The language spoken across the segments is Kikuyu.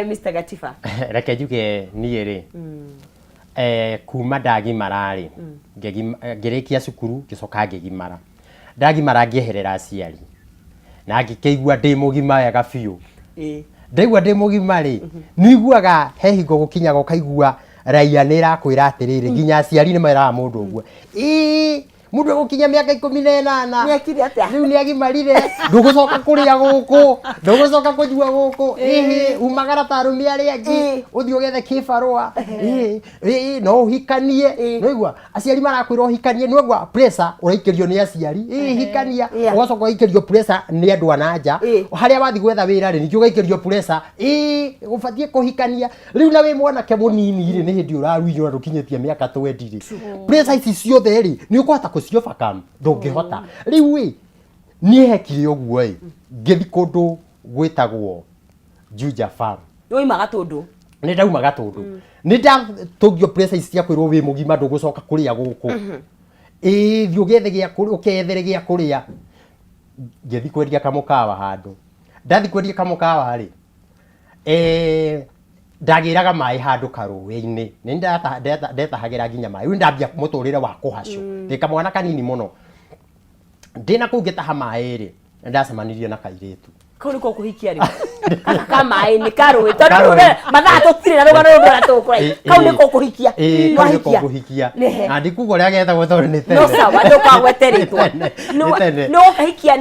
Mr. Gatiba. Reke njuge niĩ rĩ, kuma ndagimara rĩ, ngĩrĩkia cukuru ngĩcoka ngĩgimara. Ndagimara ngĩeherera aciari na ngĩkĩigua ndĩ mũgima wega biũ. Ndaigua ndĩ mũgima rĩ, nĩ ũiguaga he hingo gũkinyaga ũkaigua raia nĩ ĩrakwĩra atĩrĩrĩ, nginya aciari nĩ meraga mũndũ ũguo, ĩĩ Mũndũ egũkinya mĩaka 18. Nĩekire atĩa? Rĩu nĩ agimarire, ndũgũcoka kũrĩa gũkũ, ndũgũcoka kũnyua gũkũ, ĩhĩ, umagara ta arũme arĩa angĩ, ũthiĩ ũgethe kĩbarũa, ĩhĩ, ĩhĩ, no ũhikanie, nĩwaigua? Aciari marakwĩra ũhikanie, nĩwaigua pressure ũraikĩrio nĩ aciari, ĩhĩ, hikania, ũgacoka ũgaikĩrio pressure nĩ andũ a na nja, harĩa wathiĩ gwetha wĩra rĩ, ningĩ ũgaikĩrio pressure, ĩĩ, ũbatiĩ kũhikania. Rĩu na wĩ mwanake mũnini rĩ, nĩ hĩndĩ ũraruinywo na ndũkinyĩtie mĩaka 20 rĩ, pressure ici ciothe rĩ, nĩ ũkũhota kũci overcome? Ndũngĩhota. Rĩu ĩ, niĩ hekire ũguo ĩ, ngĩthi kũndũ gwĩtagwo Juja Farm. Wauma Gatũndũ? Nĩ ndauma Gatũndũ. Nĩ ndatũngio pressure ici cia kwĩrwo wĩ mũgima ndũgũcoka kũrĩa gũkũ, ĩĩ, thiĩ ũgethe gĩa kũrĩa, ũkethere gĩa kũrĩa. Ngĩthi kwendia kamũkawa handũ. Ndathi kwendia kamũkawa rĩ, ndagĩraga maĩ handũ karũĩ-inĩ, nĩ ndetahagĩra nginya maĩ. Rĩu ndambia mũtũrĩre wa kũhacũ ndĩ kamwana kanini mũno, ndĩna kũu ngĩtaha maĩ rĩ, nĩ ndacemanirie na kairĩtu. Kau nĩko kũhikia rĩu? Gaka ka maĩ nĩ karũĩ tondũ rĩu Karũĩ. mathaa tũtirĩ na rũgano rũngĩ ũrĩa tũgũkora. Kau nĩko kũhikia? Ĩĩ, kau nĩko Wahikia? ngũhikia. Nĩhe. Na ndikuga ũrĩa getagwo tondũ nĩ tene. No sawa, ndũkagwete rĩtwa. Nĩ tene, nĩ tene. Nĩ ũkahikia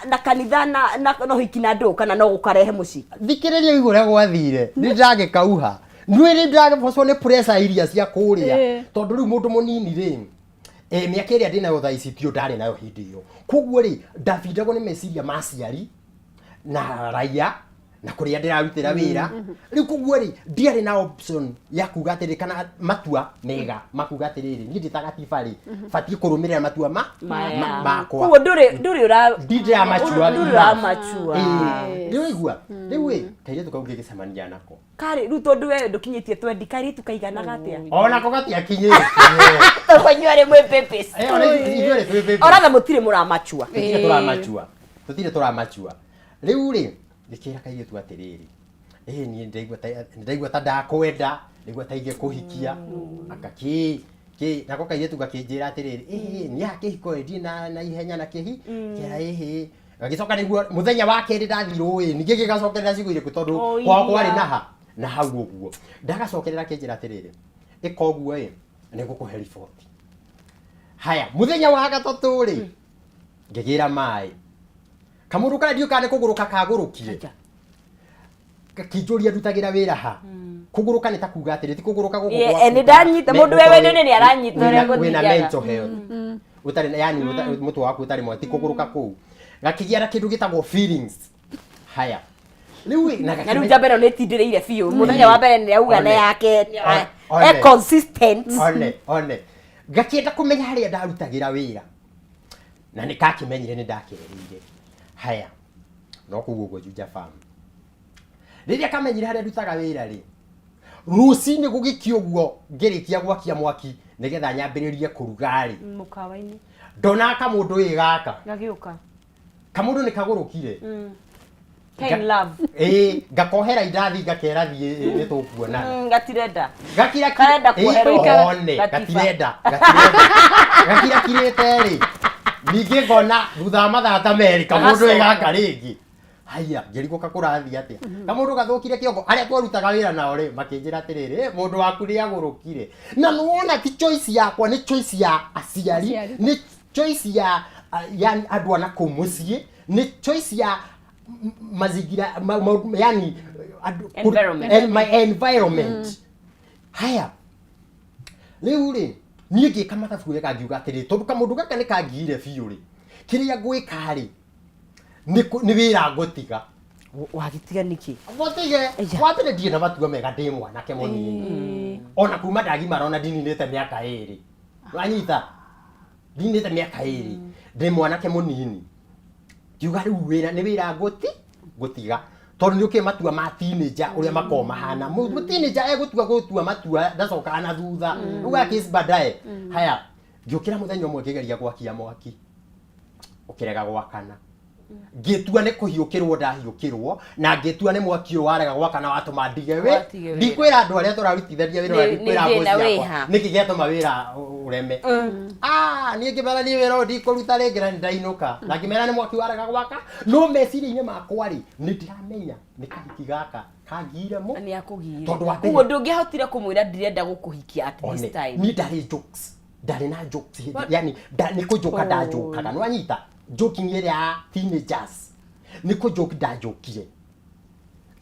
na kanitha na ũhiki na ndũ kana no gũkarehe mũciĩ? Thikĩrĩria ũigue ũrĩa gwathire. Nĩ ndagĩkauha nĩ nĩ ndagĩbocwo nĩ pressure iria cia kũrĩa, tondũ rĩu mũndũ mũnini rĩ, mĩaka ĩrĩa ndĩ nayo thaa ici tio ndarĩ nayo hĩndĩ ĩyo. Koguo rĩ, ndabindagwo nĩ meciria ma aciari na raia na kũrĩa ndĩrarutĩra wĩra. Rĩu koguo rĩ, ndiarĩ na option ya kuga atĩrĩ kana matua mega makuga atĩrĩrĩ, niĩ ndĩ ta Gatiba rĩ, batiĩ kũrũmĩrĩra matua Maya. makwa. Koguo ndũrĩ ũra Ndindĩramachua. Ndũrĩ ũramachua. Ndĩraigua rĩu ĩ, kairĩtu kau ngĩgĩcemania nako. Karĩ rĩu tondũ we ndũkinyĩtie 20, kairĩtu kaiganaga atĩa? Onako gatiakinyĩtie. Tondũ inyuĩ arĩ mwĩ babies. Ona ithuĩ erĩ twĩ babies. Oratha mũtirĩ mũramachua. Tũtirĩ tũramachua, tũtirĩ tũramachua. Rĩu rĩ, ngĩkĩra kairĩtu atĩrĩrĩ, ĩĩ niĩ ndaigua ta ndakwenda, ndaigua ta ingĩkũhikia, anga kĩ kĩ. Nako kairĩtu gakĩnjĩra atĩrĩrĩ, ĩĩ niĩ haha kĩhiko ĩ ndirĩ na ihenya na kĩhi kĩra ĩhĩ. Gagĩcoka nĩguo mũthenya wa kerĩ ndathiĩ rũĩ ningĩ gĩgacokerera ciugo irĩkũ tondũ O kwao iria. kwarĩ na hau ũguo. Ndagacokerera akĩnjĩra atĩrĩrĩ, ĩka ũguo ĩ, nĩ ngũkũhe riboti. Haya, mũthenya wa gatatũ rĩ, ngĩgĩra maĩ kamũndũ karĩa ndiũĩ kana nĩ kũgũrũka kagũrũkire. Aja. Gakĩnjũria ndutagĩra wĩra ha. Kũgũrũka nĩ ta kuga atĩrĩ, ti kũgũrũka gũkũ Ie, gwaku nĩ ndanyita, kana mũndũ gũkorwo wewe nĩ aranyita ũrĩa wĩna gũthiaga. mental health ũtarĩ, yani mũtwe waku ũtarĩ mwega, ti kũgũrũka kũu. Gakĩgĩa na kĩndũ gĩtagwo feelings. Haya, rĩu ĩ, na Na rĩu gakĩmenya- njamba ĩno nĩ ĩtindĩrĩire biũ. Mũthenya wa mbere nĩ auga One. na yake One. e consistent. One gakĩenda kũmenya harĩa ndarutagĩra wĩra, na nĩ kakĩmenyire nĩ ndakereire. Haya, no kũu ũguo Juja Farm, rĩrĩa kamenyire harĩa ndutaga wĩra rĩ, rũcinĩ gũgĩkia ũguo, ngĩrĩkia gwakia mwaki nĩgetha nyambĩrĩrie kũruga rĩ, Mũkawa-inĩ. Ndonaga kamũndũ ĩ gaka. Gagĩũka. Kamũndũ nĩ kagũrũkire. Kind love. Ĩĩ, ngakohera indathi, ngakera thiĩ nĩ tũkuonana. Gatirenda. Gakira Karenda kuoherwo. One. Gatiba. Gatirenda, gatirenda. Gakirakirĩte rĩ, ningĩ ngona thutha wa mathaa ta 2 kamũndũ ĩ gaka rĩngĩ. Haiya, ngĩrigwo kakũrathiĩ atĩa. Kamũndũ gathũkire kĩongo. Arĩa twarutaga wĩra nao rĩ, makĩnjĩra atĩrĩrĩ, "Ĩ, mũndũ waku nĩ agũrũkire." Na nĩwona ti choice yakwa, nĩ choice ya aciari, Aciari. nĩ choice ya andũ a nakũu mũciĩ, nĩ choice ya mazingira yani andũ- Environment. My environment. Haya, rĩu rĩ, niĩ ngĩka mathabu wega, ngiuga atĩrĩrĩ, tondũ kamũndũ gaka nĩ kangiire biũ rĩ, kĩrĩa ngwĩka rĩ, nĩ wĩra ngũtiga. Wagĩtiga nĩkĩ? Ngũtige. Aya. Wa mbere, ndirĩ na matua mega ndĩ mwanake mũnini, ona kuma ndagimara ona ndininĩte mĩaka 2. Wanyita, ndininĩte mĩaka 2, ndĩ mwanake mũnini. Ngiuga rĩu wĩra nĩ wĩra ngũtiga, tondũ nĩ ũkĩĩ matua ma teenager ũrĩa makoragwo mahana. Teenager egũtua gũtua matua ndacokaga na thutha, ugaga kesi baadaye. Haya, ngĩũkĩra mũthenya ũmwe, ngĩgeria gwakia mwaki, ũkĩrega gwakana. Ngĩtua nĩ kũhiũkĩrwo ndahiũkĩrwo, na ngĩtua nĩ mwaki ũyũ warega gwakana watũma ndige wĩ. Watige wĩra. Ndikwĩra andũ arĩa tũrarutithania wĩra, Nĩ- ndikwĩra nĩ boss thĩna yakwa wĩha. nĩkĩ gĩatũma wĩra ũreme. Ah, niĩ ngĩmera niĩ wĩra ũyũ ndikũruta rĩngĩ, na nĩndainũka na ngĩmera nĩ mwaki warega gwaka. No meciria-inĩ makwa rĩ, nĩ ndĩramenya nĩ kahiki gaka kangire mũ Nĩ akũgire. Tondũ wa mbere- Koguo ndũngĩahotire kũmwĩra ndĩrenda gũkũhikia at this one time? Niĩ ndarĩ jokes, ndarĩ na jokes hĩndĩ yani nĩ kũnjũka ndanjũkaga, nĩ wanyita joking ĩrĩa ya teenagers, nĩ kũnjũk ndanjũkire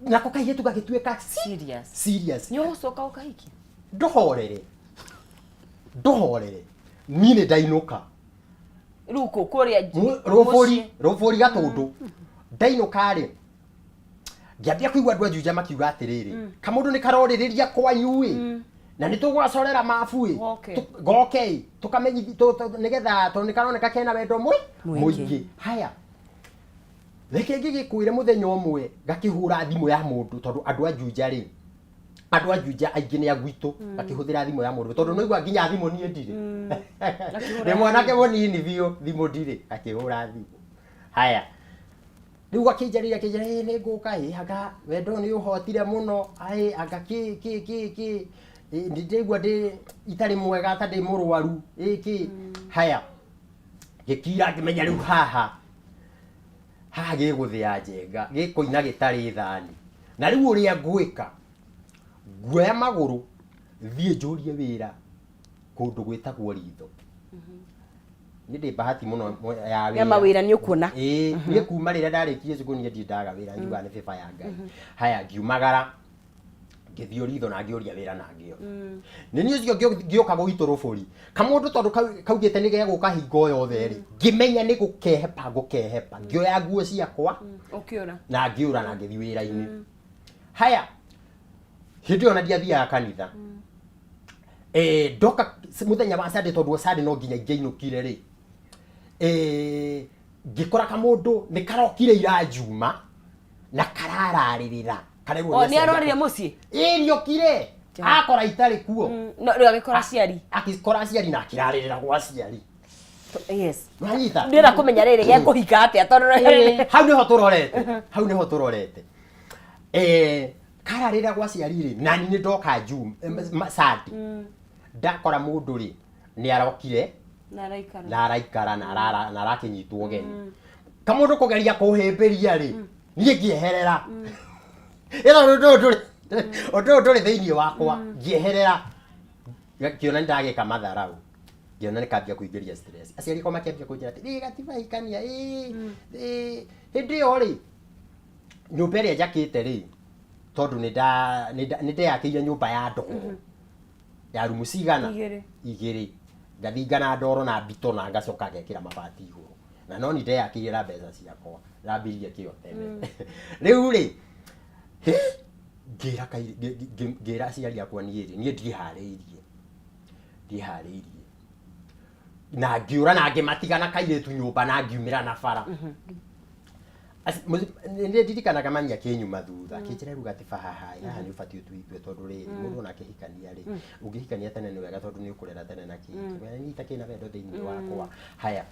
nako kairĩtu gagĩtuĩka Serious. Serious. Nĩ ũgũcoka ũkahikia? Ndũhorere, ndũhorere, niĩ nĩ ndainũka. Rĩu kũ kũrĩa Rũbũri mũciĩ? Rũbũri Gatũndũ ndainũka rĩ, ngĩambia kũigua andũ a Juja makiuga atĩrĩrĩ, kamũndũ nĩ karorĩrĩria kwanyu ĩ, na nĩ tũgũgacorera mabu ĩ. Goke. Goke ĩ, tũkamenyithi nĩgetha tondũ nĩ karoneka kena wendo Mũingĩ. mũingĩ. Haya, reke ngĩgĩkwĩre, mũthenya ũmwe gakĩhũra thimũ ya mũndũ, tondũ andũ a Juja rĩ, andũ a Juja aingĩ nĩ a gwitũ, gakĩhũthĩra thimũ ya mũndũ, tondũ nĩigua nginya thimũ niĩ ndirĩ, ndĩ mwanake mũnini biũ, thimũ ndirĩ. Akĩhũra thimũ, haya rĩu akĩnjarĩria, akĩnjĩra, "Ĩ, nĩ ngũka ĩ, anga wendo nĩ ũhotire mũno ĩ, anga kĩ kĩ kĩ kĩ ĩ, nĩ ndĩraigua ndĩ itarĩ mwega ta ndĩ mũrwaru ĩ kĩ." Haya, ngĩkira, ngĩmenya rĩu haha haha gĩgũthĩa njenga, gĩkũina gĩtarĩ thani, na rĩu ũrĩa ngwĩka, nguoya magũrũ thiĩ njũrie wĩra kũndũ gwĩtagwo Ritho. Niĩ ndĩ bahati mũno ya Ya mawĩra nĩ ũkuona. Ĩĩ, niĩ kuma rĩrĩa ndarĩkirie cukuru niĩ ndirĩ ndaga wĩra, njugaga nĩ bĩba ya Ngai. Haya, ngiumagara ngĩthiĩ Ritho na ngĩũria wĩra na ngĩona. Nĩ niĩ ũcio ngĩũka gwitũ Rũbũri, kamũndũ tondũ kaugĩte nĩ gegũka hingo yothe rĩ, ngĩmenya nĩ gũkehepa ngũkehepa, ngĩoya nguo ciakwa Ũkĩũra. Na ngĩũra na ngĩthiĩ wĩra-inĩ. Haya, hĩndĩ ĩyo na ndiathiaga kanitha. Ndoka mũthenya wa Sunday, tondũ Sunday no nginya ingĩainũkire rĩ, ngĩkora kamũndũ nĩ karokire ira Njuma na karararĩrĩra karerwo O nĩ nĩ aciari arorire akwa. mũciĩ? Ĩĩ, nĩokire akora itarĩ kuo. No rĩu agĩkora aciari. Akĩkora aciari na akĩrarĩrĩra gwa aciari. Yes. Wanyita? Ndĩrenda kũmenya rĩrĩ gekũhika atĩa tondũ Hau nĩho tũrorete, hau nĩho tũrorete. Kararĩra gwa aciari rĩ, nani nĩ ndoka Sunday ndakora mũndũ rĩ nĩ arokire. Na araikara. Na araikara na na arakĩnyitwo ũgeni. Kamũndũ kũgeria kũhĩmbĩria rĩ, niĩ ngĩeherera ĩno ũndũ ũyũ ndũrĩ, ũndũ ũyũ ndũrĩ thĩinĩ wakwa. Ngĩeherera, ngĩona nĩ ndagĩka matharau, ngĩona nĩ kambia kũingĩria stress. Aciari akwa makĩambia kũnjĩra atĩ ĩ gatiba hikania ĩ ĩ. Hĩndĩ ĩyo rĩ, nyũmba ĩrĩa njakĩte rĩ, tondũ nĩ ndeyakĩire nyũmba ya ndoro ya rumu cigana? Igĩrĩ. Igĩrĩ, ngathinga na ndoro na mbito na ngacoka ngekĩra mabati igũrũ, na no ni ndeyakĩire na mbeca ciakwa, ndambirie kĩo tene. Rĩu rĩ, hĩ, ngĩra ngĩra aciari akwa, niĩ rĩ, niĩ ndiĩharĩirie, ndiĩharĩirie, na ngĩũra na ngĩmatiga na kairĩtu nyũmba na ngiumĩra na bara. Nĩ ndirikanaga mami akĩnyuma thutha akĩnjĩra, "Rĩu gatiba haha haha nĩ ũbatiĩ ũtue itua, tondũ rĩrĩ mũndũ ona akĩhikania rĩ, ũngĩhikania tene nĩ wega tondũ nĩ ũkũrera tene na kĩ." Niĩ itakĩrĩ na wendo thĩinĩ wakwa. Haya,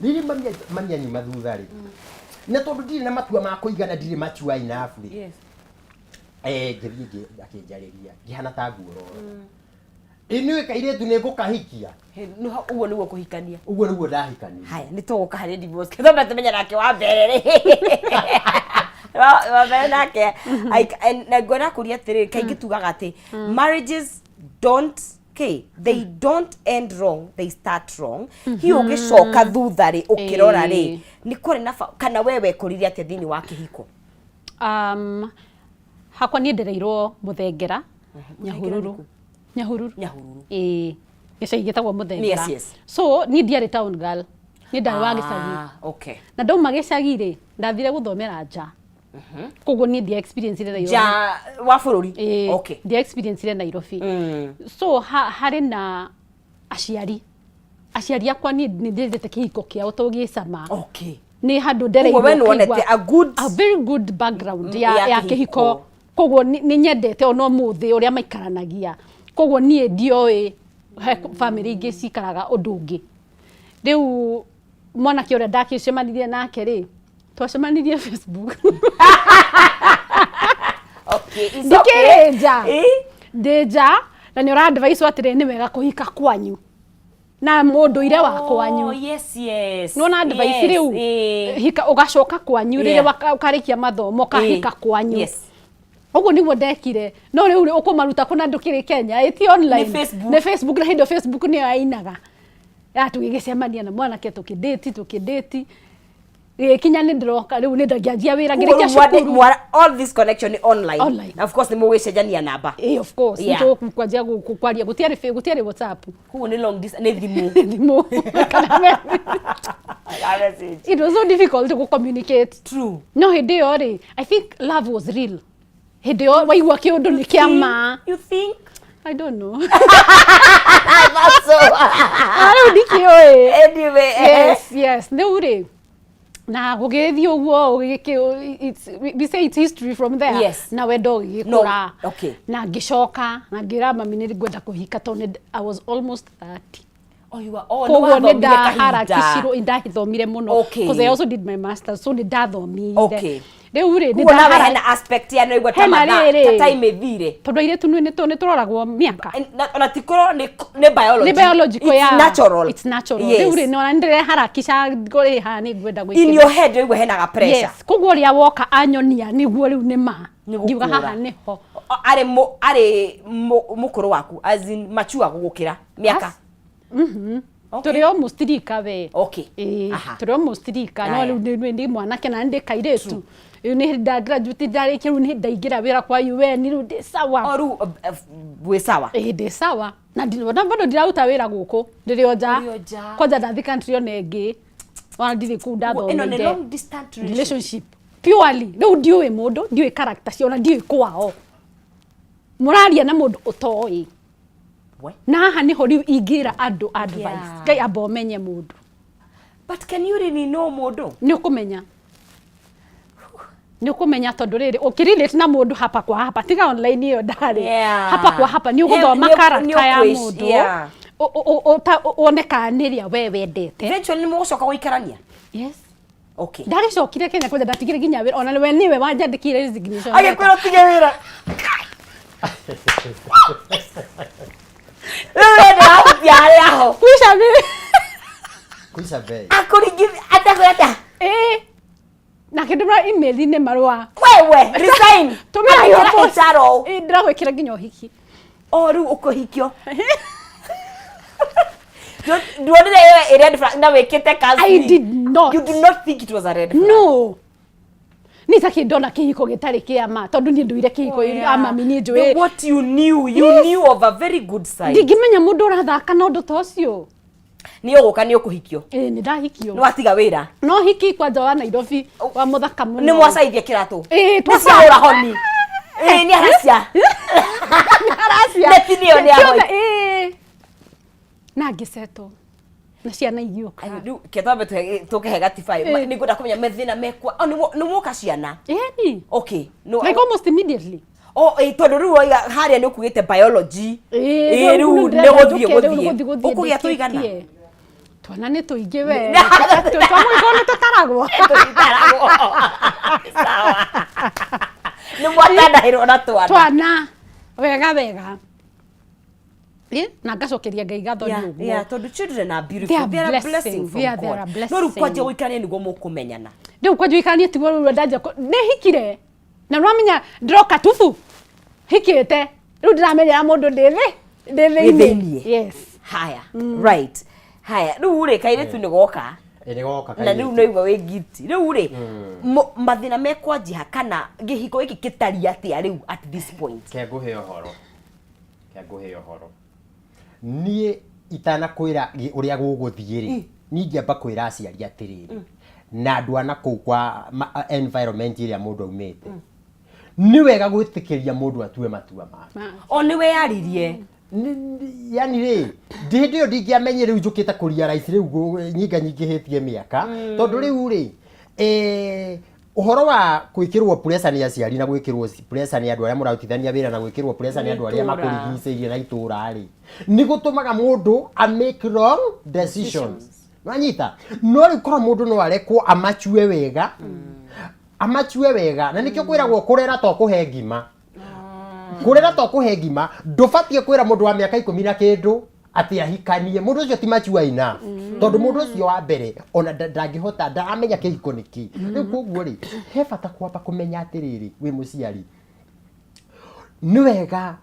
rĩrĩ mami anyuma thutha rĩ, na tondũ ndirĩ na matua ma kũigana, ndirĩ mature enough rĩ, ngĩthiĩ akĩnjarĩria, ngĩhana ta nguororo ĩ nĩũĩ kairĩtu nĩ ngũkahikia. Ũguo nĩguo kũhikania? Ũguo nĩguo ndahikania. Haya, nĩ tũgũka harĩ divorce, tũmbe tũmenye nake wa mbere rĩ, wa mbere nake na ngwenda kũria atĩrĩrĩ, kaingĩ tugaga atĩ marriages don't, okay, they don't end wrong, they start wrong. Hihi ũgĩcoka thutha rĩ, ũkĩrora rĩ, nĩ kũrĩ na kana we wekũrire atĩa thĩinĩ wa kĩhiko? Hakwa niĩ ndereirwo Mũthengera, Nyahururu, Nyahururu. Nyahururu. Ĩĩ, gĩcagi gĩtagwo Mũthengera. Yes. So niĩ ndiarĩ town girl, niĩ ndarĩ wa gĩcagi. Ah, okay. Na ndauma gĩcagi rĩ, ndathire gũthomera nja, koguo niĩ ndia experience Nairobi. Nja wa bũrũri? Ĩĩ. Okay. Ndia experience Nairobi. So harĩ na aciari akwa, niĩ nĩ ndĩrĩte kĩhiko kĩao to gĩcama. Nĩ handũ ndereirwo. Ũguo we nĩwonete ngaigua a a very good background ya, ya ya kĩhiko. Kĩhiko, koguo nĩ nyendete ona ũmũthĩ ũrĩa maikaranagia, koguo niĩ ndioĩ he family ingĩ cikaraga ũndũ ũngĩ. Rĩu mwanake ũrĩa ndakĩcemanirie nake rĩ, Twacemanirie Facebook. Okay, it's Ndikĩrĩ okay. nja. Eh? Ndĩ nja na nĩ ũra advice atĩrĩ, nĩ wega kũhika kwanyu na mũndũire wa kwanyu. Oh, yes. Nona advice Yes, rĩu eh. hika ũgacoka kwanyu rĩrĩa Yeah. ũkarĩkia mathomo, ũkahika Eh, kwanyu. Yes. Ũguo nĩguo ndekire, no rĩu rĩ, ũkũmaruta kũna ndũkĩrĩ Kenya ĩti online? Nĩ Facebook. Nĩ Facebook, na hĩndĩ ĩyo Facebook nĩyo yainaga ya tũgĩgĩcemania na mwanake, tũkĩndĩti tũkĩndĩti, gĩgĩkinya nĩ ndĩroka rĩu nĩ ndangĩanjia wĩra Koguo ngĩrĩkia rĩu cukuru. All this connection ni online. Online. Na of course nĩ mũgũcenjania namba. Eh, of course. Yeah. Nĩtũkwanjia kwaria, gũtiarĩ gũtiarĩ WhatsApp. Koguo nĩ long distance, nĩ thimũ. Thimũ kana message. Message. It was so difficult to communicate. True. No hĩndĩ ĩyo rĩ, I think love was real. Hĩndĩ ĩyo waigua kĩũndũ nĩ kĩa ma. You think? I don't know. I thought so. Ah, rĩu ndikĩũĩ. Anyway, eh. Yes, rĩu rĩ, na gũgĩthiĩ ũguo we say it's history from there. Yes. Na wendo ũgĩgĩkũra. No, okay. Na ngĩcoka na ngĩra mami nĩ ngwenda kũhika tondũ I was almost 30. Oh, you are, oh, Koguo nĩ nĩ wathomire ndaharakicirwo, ndathomire mũno. Okay. Because I also did my masters, so nĩ ndathomire. Okay. Rĩu rĩ, nĩ Koguo nawe ndahara- hena aspect ya no igua ta Hena mathaa, rĩrĩ. ta time ĩthire. Tondũ airĩtu nĩ tũroragwo mĩaka. Ona ti kũrorwo nĩ biology. Nĩ biological. It's Ya, natural. it's natural. Yes. Rĩu rĩ, nĩ ndĩreharakisha ngũrĩha nĩ ngwenda In gwĩkĩra. your head ũigua hena ga pressure. Yes, koguo ũrĩa woka anyonia nĩguo rĩu nĩ ma. Nĩ Ngiuga gũkũra. haha nĩho. Arĩ mũkũrũ waku, as in mature gũgũkĩra mĩaka. Okay. Tũrĩ almost rika we. Okay. Ĩĩ, Aha. tũrĩ almost rika, no Aya. rĩu nĩ mwanake na nĩ kairĩtu. Rĩu nĩ nda graduate, ndarĩkia, rĩu nĩ ndaingĩra wĩra kwa UN, rĩu ndĩ sawa. O rĩu wĩ sawa. Ĩĩ, ndĩ sawa na na bado ndiraruta wĩra gũkũ, ndĩrĩ o nja. Ũrĩ o nja. Kwanja ndathi country ona ĩngĩ, ona ndirĩ kũu Ĩno nĩ ndathomeire. long distance relationship. Relationship purely. Rĩu ndiũĩ mũndũ, ndiũĩ character cio, ona ndiũĩ kwao. Mũraria na mũndũ ũtoĩ. We. Na haha nĩho rĩu ingĩra andũ advice. Yeah. Ngai amba ũmenye mũndũ. But can you really know mũndũ? Nĩ ũkũmenya, nĩ ũkũmenya, tondũ rĩrĩ ũkĩrelate na mũndũ hapa kwa hapa, tiga online ĩyo ndarĩ. Hapa kwa hapa nĩ ũgũthoma character ya mũndũ, wone kana nĩ ĩrĩa we wendete. Eventually nĩ mũgũcoka gũikarania. Yes. Okay. Ndagĩcokire Kenya kwanja ndatigire nginya wĩra, ona we nĩwe wanjandĩkire resignation letter. Agĩkwĩra ũtige wĩra. Rĩu we ndĩrahutia harĩa ho. Kwisha mi. Kuisha bei. Akũringithia atekwĩra atĩa? Ĩĩ, na kĩndũmĩra email-inĩ marũa. Wewe resign. Tũmĩra Akĩra your post. HR ũũ. Ĩĩ, ndĩragwĩkĩra nginya ũhiki. O rĩu ũkũhikio. Nduonire ĩyo ĩ red flag na wĩkĩte counseling? I did not. You do not think it was a red flag? No, niĩ takĩ ndona kĩhiko gĩtarĩ kĩa ma, tondũ niĩ ndũire kĩhiko Oh, yeah. a mami niĩ The njũĩ. what you knew, you Yes. knew of a very good side. Ndingĩmenya mũndũ ũrathaka na ũndũ ta ũcio. Nĩ ũgũka nĩ ũkũhikio. Ĩĩ, nĩ ndahikio. Nĩ watiga wĩra. No hiki kwanja wa Nairobi wa mũthaka mũno. Nĩ mwacaithia kĩratũ. Ĩĩ, Nĩ ciahũra honi. Ĩĩ, nĩ aracia. Aracia. Neti nĩyo nĩ ahoi. Kĩothe, ĩĩ. Na ngĩcetwo na ciana igĩũka. Ayo, rĩu ke twambe tũkĩhe gatiba. Ĩĩ. Nĩ ngwenda kũmenya mathĩna mekwa. Oh, nĩ woka ciana. Ĩni. Okay. No. Like almost immediately. Oh, ĩĩ, tondũ rĩu waiga harĩa nĩ ũkugĩte biology. Ĩĩ, Ĩĩ, rĩu rĩu nĩ nĩ ndĩrenda gũthiĩ njũke, rĩu nĩ gũthiĩ. gũthiĩ gũthiĩ Ũkũgĩa tũigana? ndĩkĩtie. Twana nĩ tũingĩ we. Twamũgĩkorwo nĩ tũtaragwo. Tũtitaragwo. Sawa. Nĩ mwatandahĩrwo na twana. Twana wega wega. Ĩ, na ngacokeria Ngai ngatho nĩ ũguo. Yeah, tondũ children are beautiful. They are They are a blessing. blessing from Yeah, they are a God. blessing. No rĩu kwanjia gũikarania nĩguo mũkũmenyana. Rĩu kwanjia gũikarania tiguo rĩu ndanjia nĩ hikire na nĩwamenya ndĩroka tubu hikĩte, rĩu ndĩramenyera mũndũ ndĩ thĩ ndĩ Wĩ thĩinĩ. thĩiniĩ. Yes. Haya, right. Haya, rĩu rĩ kairĩtu nĩ goka. Ĩ, nĩ goka Na rĩu kairĩtu. nĩ igua wĩ guilty. Rĩu rĩ mathĩna mekwanjia kana gĩhiko gĩkĩ gĩtariĩ atĩa rĩu at this point? Ke ngũhe ũhoro, ke ngũhe ũhoro. Niĩ itanakwĩra ũrĩa gũgũthiĩ rĩ, niĩ ingĩamba kwĩra aciari atĩrĩrĩ na andũ a nakũu kwa environment ĩrĩa mũndũ aumĩte, nĩ wega gwĩtĩkĩria mũndũ atue matua make. O nĩ weyaririe. Yani rĩ, hĩndĩ ĩyo ndingĩamenyire rĩu njũkĩte kũrealize rĩu nyinga nyingĩhĩtie mĩaka, tondũ rĩu rĩ ũhoro wa gwĩkĩrwo pressure nĩ aciari na gwĩkĩrwo pressure nĩ andũ arĩa mũrarutithania wĩra na gwĩkĩrwo pressure nĩ andũ arĩa Itũũra. makũrigicĩirie na itũũra rĩ, nĩ gũtũmaga mũndũ a make wrong decisions. Nwanyita no rĩu korwo mũndũ no arekwo amachue wega, amachue wega, na nĩkĩo kwĩragwo kũrera to kũhe ngima, kũrera to kũhe ngima. Ndũbatiĩ kwĩra mũndũ wa mĩaka 10 na kĩndũ atĩ ahikanie. Mũndũ ũcio ti mature enough, tondũ mũndũ ũcio wa mbere ona ndangĩhota, ndaramenya kĩhiko nĩ kĩ. Rĩu koguo rĩ, he bata kwamba kũmenya atĩrĩrĩ, wĩ mũciari nĩ wega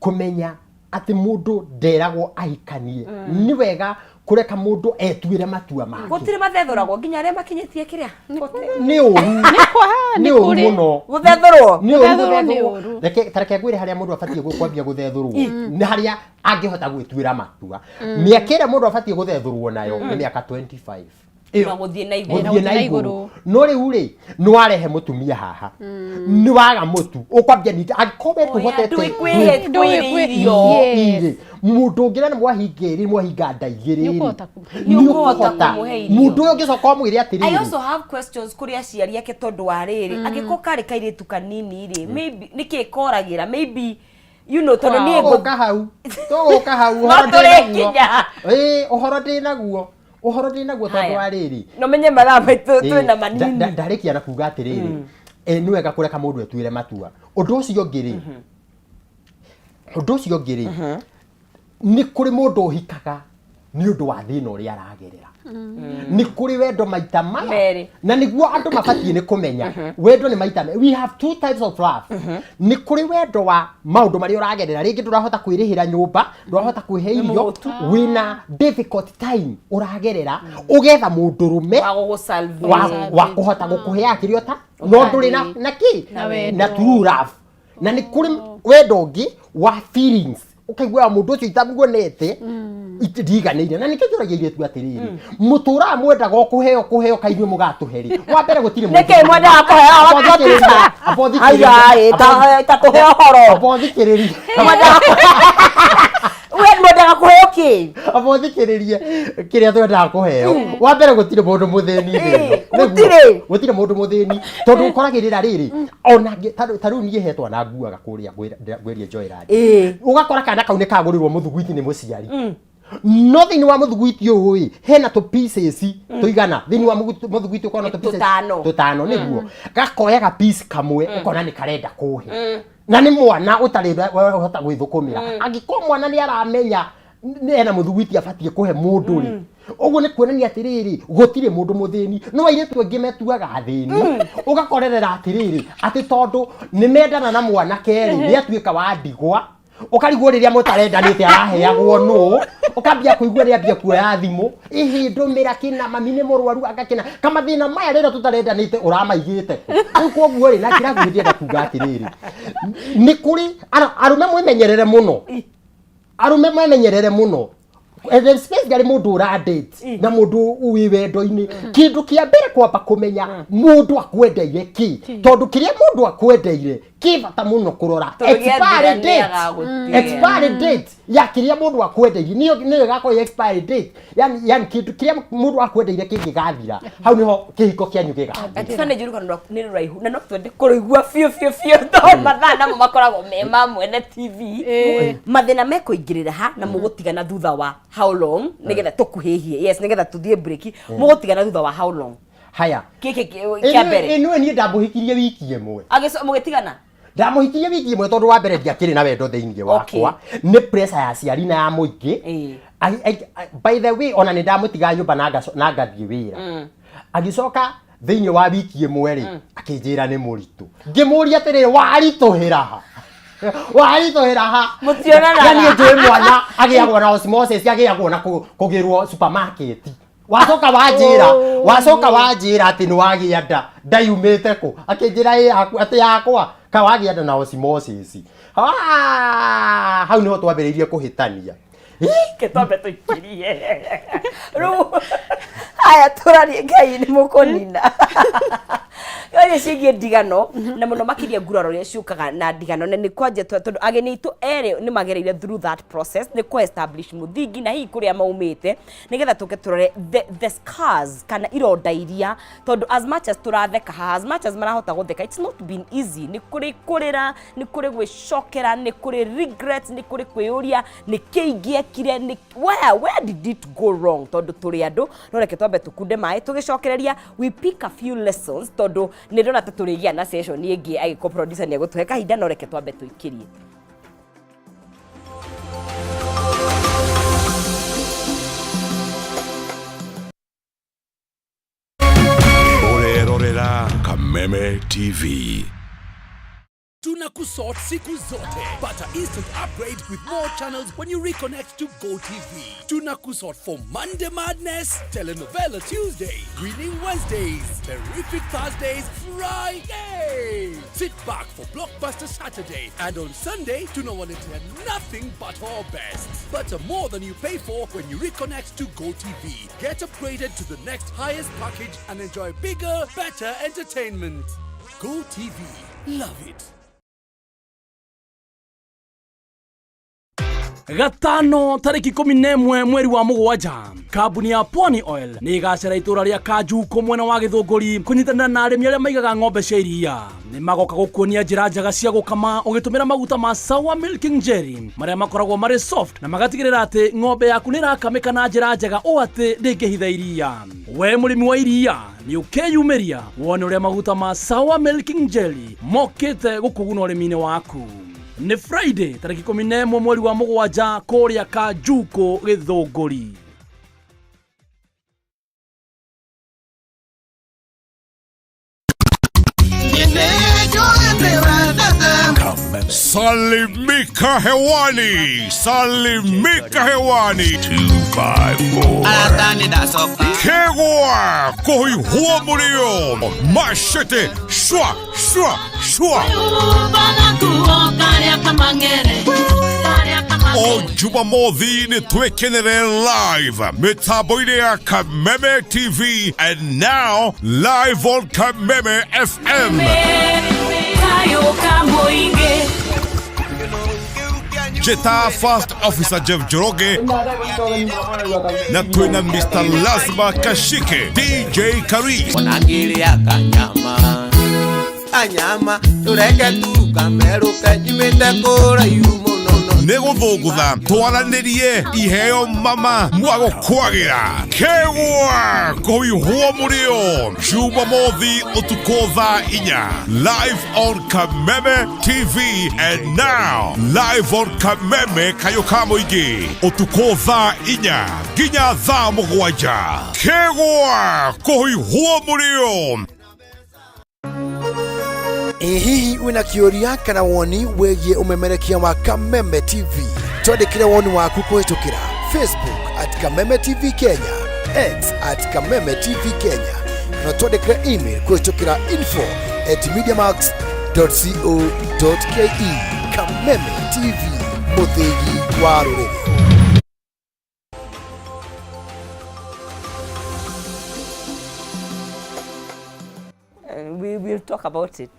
kũmenya atĩ mũndũ nderagwo ahikanie. Nĩ wega kũreka mũndũ etuĩre matua make. Gũtirĩ mathethũragwo nginya arĩa makinyĩtie kĩrĩa Nĩ ũru. Nĩ Nĩ ũru kũrĩ. mũno. Gũthethũrwo. Nĩ ũru. Gũthethũrwo nĩ Gũthethũrwo. ũru. Reke ta reke ngwĩre harĩa mũndũ abatiĩ kwambia gũthethũrwo nĩ harĩa angĩhota gwĩtuĩra matua. Mĩaka ĩrĩa mũndũ abatiĩ gũthethũrwo nayo nĩ mĩaka 25 na gũthiĩ na igũrũ. Gũthiĩ na na igũrũ. Igũrũ. No rĩu rĩ, nĩ warehe mũtumia haha, nĩ waga mũtu ũkwambia ningĩ angĩkorwo we ndũhotete Ndũĩ kwĩhe Ndũĩ kwĩrĩ kwĩ- irio. Yes. Irĩ mũndũ ũngĩ na nĩ mwahinga ĩrĩ, mwahinga nda igĩrĩ Nĩ rĩ, ũkũhota kũmũhe. nĩ Nĩ ũkũhota ũkũhota kũmũhe irio. Mũndũ ũyũ ũngĩcoka ũmwĩre I atĩrĩrĩ, also have questions kũrĩ aciari ake, tondũ wa rĩrĩ, angĩkorwo karĩ kairĩtu kanini rĩ, maybe nĩkĩ koragĩra, maybe tondũ niĩ tũgũka hau, tũgũka hau. No Ũhoro ndĩ naguo. tũrĩkinya. Ĩĩ, ũhoro ndĩ naguo, ũhoro ndĩ naguo, tondũ Haya. wa rĩrĩ, No menye mathaa maitũ twĩna manini. Ndarĩkia na kuga atĩrĩrĩ, nĩ wega kũreka mũndũ etuĩre matua. Ũndũ ũcio ũngĩ rĩ, ũndũ ũcio ũngĩ rĩ, nĩ kũrĩ mũndũ ũhikaga nĩ ũndũ wa thĩna ũrĩa aragerera. Nĩ kũrĩ wendo maita maya Merĩ. Na nĩguo andũ mabatiĩ nĩ kũmenya wendo nĩ maita merĩ. We have two types of love. Nĩ kũrĩ wendo wa maũndũ marĩa ũragerera, rĩngĩ ndũrahota kwĩrĩhĩra nyũmba, ndũrahota kwĩhe irio, wĩna difficult time ũragerera, ũgetha mũndũrũme wa gũgũ-salvage. wa kũhota gũkũheaga kĩrĩa ũta no ndũrĩ na na kĩ Na wendo. Na true love. Na nĩ kũrĩ wendo ũngĩ wa feelings, ũkaiguaga mũndũ ũcio itamuonete ndiganĩire. Na nĩkĩo njũragia airĩtu atĩrĩrĩ, mũtũraga mwendaga o kũheo kũheo, kaĩ inyuĩ mũgatũhe rĩ? Wa mbere gũtirĩ mũndũ Nĩkĩ mwendaga kũheo? Amba ũthikĩrĩrie, amba ũthikĩrĩrie, Aya, ĩ, ta tũhe ũhoro. Amba ũthikĩrĩrie. We mwendaga kũheo kĩ? Amba ũthikĩrĩrie kĩrĩa twendaga kũheo. Wa mbere, gũtirĩ mũndũ mũthĩni thĩ ĩno. Nĩguo. Gũtirĩ. Gũtirĩ mũndũ mũthĩni, tondũ ũkoragĩrĩra rĩrĩ ona ta rĩu niĩ he twana nguaga kũrĩa ngwĩrie Joyland. Ũgakora kana kau nĩ kagũrĩrwo mũthuguiti nĩ mũciari, no thĩinĩ wa mũthuguiti ũyũ ĩ hena tũ pieces tũigana thĩinĩ wa mũthuguiti, ũkona tũ pieces Tũtano. Tũtano, nĩguo. Gakoya ga piece kamwe, ũkona nĩ karenda kũhe, na nĩ mwana ũtarĩ ũhota gwĩthũkũmĩra. Angĩkorwo mwana nĩ aramenya nĩ ena mũthuguiti abatiĩ kũhe mũndũ rĩ, ũguo nĩ kuonania atĩrĩrĩ, gũtirĩ mũndũ mũthĩni. No airĩtu aingĩ metuaga athĩni, ũgakorerera atĩrĩrĩ, atĩ tondũ nĩ mendana na mwanake rĩ, nĩ atuĩka wa ndigwa. Ũkarigwo rĩrĩa mũtarendanĩte araheagwo nũ. Ũkambia kũigua nĩ ambia kuoya thimũ, ihi ndũmĩra kĩna, mami nĩ mũrwaru, anga kĩna kamathĩna maya rĩrĩa tũtarendanĩte ũramaigĩte kũ? Rĩu koguo rĩ, na njĩra nguhĩ ndĩrenda kuga atĩrĩrĩ, nĩ kũrĩ arũme mwĩmenyerere mũno, arũme memenyerere mũno. And especially mũndũ ũra-date na mũndũ wĩ wendo-inĩ, kĩndũ kĩa mbere kwamba kũmenya mũndũ akwendeire kĩ, tondũ kĩrĩa mũndũ akwendeire kĩ bata mũno kũrora Tondũ gĩathira expiry nĩ date. agagũtiga. Expiry date ya kĩrĩa mũndũ akwendeire nĩyo nĩyo ĩgakorwo ĩ expiry date, yani kĩndũ kĩrĩa mũndũ akwendeire kĩngĩgathira, hau nĩho kĩhiko kĩanyu gĩgathira. Atiba, nĩ njũru kana nĩ rũraihu na no twende kũrũigua biũ biũ biũ, tondũ mathaa namo makoragwo me ma mwene TV. Mathĩna mekũingĩrĩra ha na mũgũtigana thutha wa how long, nĩgetha tũkuhĩhie? Yes, nĩgetha tũthiĩ break. Mũgũtigana thutha wa how long? Haya. Gĩkĩ kĩa mbere. Ĩnũĩ niĩ ndamũhikirie wiki 1. Mũgĩtigana? Ndamũhikirie wiki 1, tondũ wa mbere ndiakĩrĩ na wendo thĩinĩ wakwa, nĩ pressure ya aciari na ya mũingĩ. By the way, ona nĩ ndamũtiga nyũmba na ngathiĩ wĩra. Agĩcoka thĩinĩ wa wiki 1 rĩ, akĩnjĩra nĩ mũritũ. Ngĩmũria atĩrĩrĩ, waritũhĩra ha? Waritũhĩra ha? Mũtionanaga. Na niĩ njũĩ mwana agĩagwo na osmosis, agĩagwo na kũgĩrwo supermarket. Wacoka wanjĩra, wacoka wanjĩra atĩ nĩ wagĩa nda, nda yumĩte kũ? Akĩnjĩra ĩ yaku, atĩ yakwa ka wagĩa nda na osmosis. Ah, hau niho twambĩrĩirie kũhĩtania. Ke twambe tũikirie rĩu. Haya, tũrarie. Ngai nĩ mũkũnina. Twaria ciĩgiĩ ndigano na mũno makĩria nguraro iria ciũkaga na ndigano, na nĩ kwanja tondũ ageni aitũ erĩ nĩ magereire through that process, nĩ kũ establish mũthingi na hihi kũrĩa maumĩte, nĩgetha tũke tũrore the scars kana ironda iria, tondũ as much as tũratheka haha, as much as marahota gũtheka, it's not been easy. Nĩ kũrĩ kũrĩra, nĩ kũrĩ gwĩcokera, nĩ kũrĩ regrets, nĩ kũrĩ kwĩyũria nĩ kĩ ingĩekire, nĩ where did it go wrong, tondũ tũrĩ andũ. No reke twambe tũkunde maĩ, tũgĩcokereria we pick a few lessons, tondũ nĩ ndona ta tũrĩgĩa na session ĩngĩ agĩkorwo producer nĩ egũtũhe kahinda. No reke twambe tũikĩrie. Ũrerorera Kameme TV. Tunakusort siku zote. Pata instant upgrade with more channels when you reconnect to GoTV. Tunakusort for Monday Madness, Telenovela Tuesday, Winning Wednesdays, Terrific Thursdays, Friday. Sit back for Blockbuster Saturday, and on Sunday, tunawaletea nothing but our best. But more than you pay for when you reconnect to GoTV. Get upgraded to the next highest package and enjoy bigger, better entertainment. GoTV. Love it. Gatano tarĩki 11 mweri wa 7, kambuni ya Pwani Oil nĩ ĩgacera itũra rĩa Kanjuko mwena wa Gĩthũngũri kũnyitanĩra na arĩmi arĩa maigaga ng'ombe cia iria. Nĩ magoka gũkuonia njĩra njega cia gũkama ũgĩtũmĩra maguta ma Sawa Milking Jelly marĩa makoragwo marĩ soft na magatigĩrĩra atĩ ng'ombe yaku nĩ ĩrakamĩka na njĩra njega ũũ atĩ ndĩngĩhitha iria. We mũrĩmi wa iria, nĩ ũkeyumĩria wone ũrĩa maguta ma Sawa Milking Jelly mokĩte gũkũguna ũrĩmi-inĩ waku. Nĩ Friday tarĩki 11 mweri wa 7 kũrĩa Kanjuko Gĩthũngũri. Salimika hewani, salimika hewani. 254. Kegwa kuhihua murio machete shwa shwa shwa. O Jumamothi nĩ twĩkenere live mĩtambo-inĩ ya Kameme TV and now live on Kameme FM. Jeta First Officer Jeff Njoroge na twĩna Mr. Lazima Kashike, DJ Karis, Onangĩrĩa kanyama kanyama tũreke tu kamerũke nyumĩte kũraihu mũno no. Nĩ gũthũngũtha twaranĩrie iheo mama mwagũkwagĩra kegwa kũihwo mũrĩo Jumamothi ũtukũ thaa 4, live on Kameme TV and now live on Kameme kayũ ka mũingĩ ũtukũ thaa 4 nginya thaa 7, kegwa kũihwo mũrĩo. Ĩ hihi wĩna kĩũria kana woni wĩgiĩ ũmemerekia wa Kameme TV? Twandĩkĩre woni waku kũhĩtũkĩra Facebook @KamemeTV Kenya, X @KamemeTV Kenya, na twandĩkĩre email kũhĩtũkĩra info@mediamax.co.ke. Kameme TV, mũthĩgi wa rũrĩrĩ. We will talk about it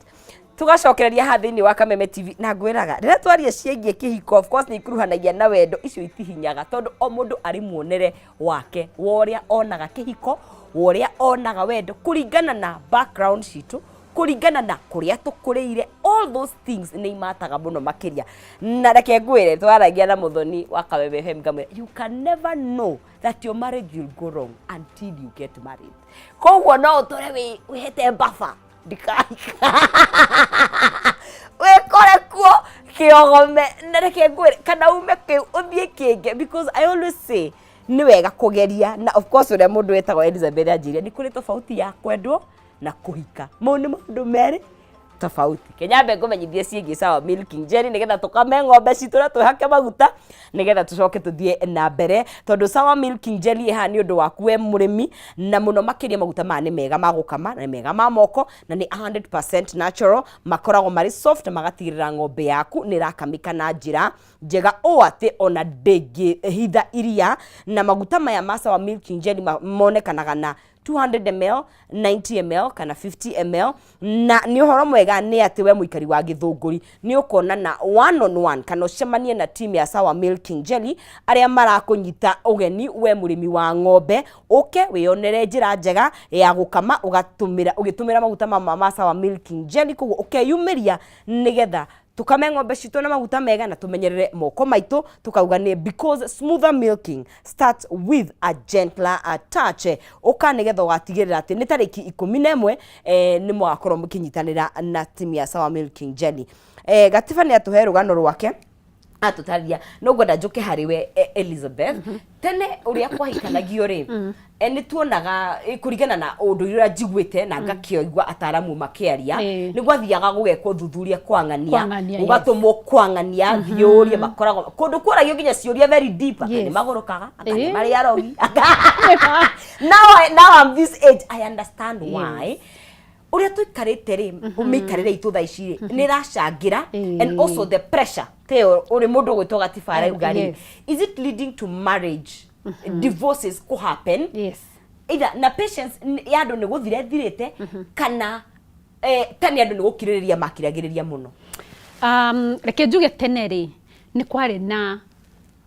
tugacokereria haha thĩinĩ wa Kameme TV. Na ngwĩraga rĩrĩa twaria ciĩgiĩ kĩhiko, of course nĩ ikuruhanagia na wendo, icio itihinyaga tondũ o mũndũ arĩ muonere wake wa ũrĩa onaga kĩhiko, wa ũrĩa onaga wendo, kũringana na background citũ, kũringana na kũrĩa tũkũrĩire. All those things nĩ imataga mũno makĩria. Na reke ngwĩre, twaragia na Mũthoni wa Kameme FM, ngamwĩra you can never know that your marriage will go wrong until you get married. Koguo no ũtũre wĩhete baba ndikahika, wĩkore kuo kĩogome. Na reke ngwĩre, kana ume kĩu ũthiĩ kĩngĩ, because I always say nĩ wega kũgeria. Na of course ũrĩa mũndũ wetagwo Elizabeth anjĩrire nĩ kũrĩ tofauti ya kwendwo na kũhika, mau nĩ maũndũ merĩ tofauti. Kenyambe ngũmenyithie ciĩgiĩ Sawa Milking Jelly, nĩgetha tũkame ng'ombe citũ na twĩhake maguta, nĩgetha tũcoke tũthiĩ na mbere, tondũ Sawa Milking Jelly ĩhaha nĩ ũndũ waku we mũrĩmi, na mũno makĩria maguta maya nĩ mega ma gũkama na nĩ mega ma moko na nĩ 100% natural. Makoragwo marĩ soft na magatigĩrĩra ng'ombe yaku nĩ ĩrakamĩka na njĩra njega ũũ atĩ ona ndĩngĩhitha iria. Na maguta maya ma Sawa Milking Jelly monekanaga na 200 ml, 90 ml kana 50 ml. Na nĩ ũhoro mwega nĩ atĩ we mũikari wa Gĩthũngũri nĩ ũkonana one on one kana ũcemanie na team ya Sawa Milking Jelly arĩa marakũnyita ũgeni we mũrĩmi wa ng'ombe, ũke wĩyonere njĩra njega ya gũkama ũgatũmĩra ũgĩtũmĩra maguta mama ma Sawa Milking Jelly. Koguo ũkeyumĩria nĩgetha tukame ng'ombe citũ na maguta mega na tumenyerere moko maitũ, tukauga nĩ because smoother milking starts with a gentler touch. Ũka nĩgetha ũgatigĩrĩra atĩ nĩ tarĩki 11 nĩ mũgakorwo mũkĩnyitanĩra na timu ya Sawa Milking Jelly. Gatiba nĩ atũhe rũgano rwake atũtarĩria, no ngwenda njũke harĩ we Elizabeth. Tene ũrĩa kwahikanagio rĩ, nĩ tuonaga kũringana na ũndũire ũrĩa njiguĩte na ngakĩigua ataramu makĩaria, nĩ gwathiaga gũgekwo thuthuria kwang'ania, Kwang'ania, yes. gũgatũmwo kwang'ania thiũrie makoragwo kũndũ kwaragio nginya ciũria very deep, anga nĩ magũrũkaga, anga nĩ marĩ arogi. Now I'm this age, I understand why ũrĩa tũikarĩte rĩ, mĩikarĩre itũ thaa ici rĩ nĩ ĩracangĩra, and also the pressure teo ũrĩ mũndũ ũgwĩtwo Gatiba arauga rĩ, is it leading to marriage divorces kũ happen? Yes. Either na patience ya andũ nĩ gũthira ĩthirĩte, kana tene andũ nĩ gũkirĩrĩria makiragĩrĩria mũno? Reke njuge tene rĩ nĩ kwarĩ na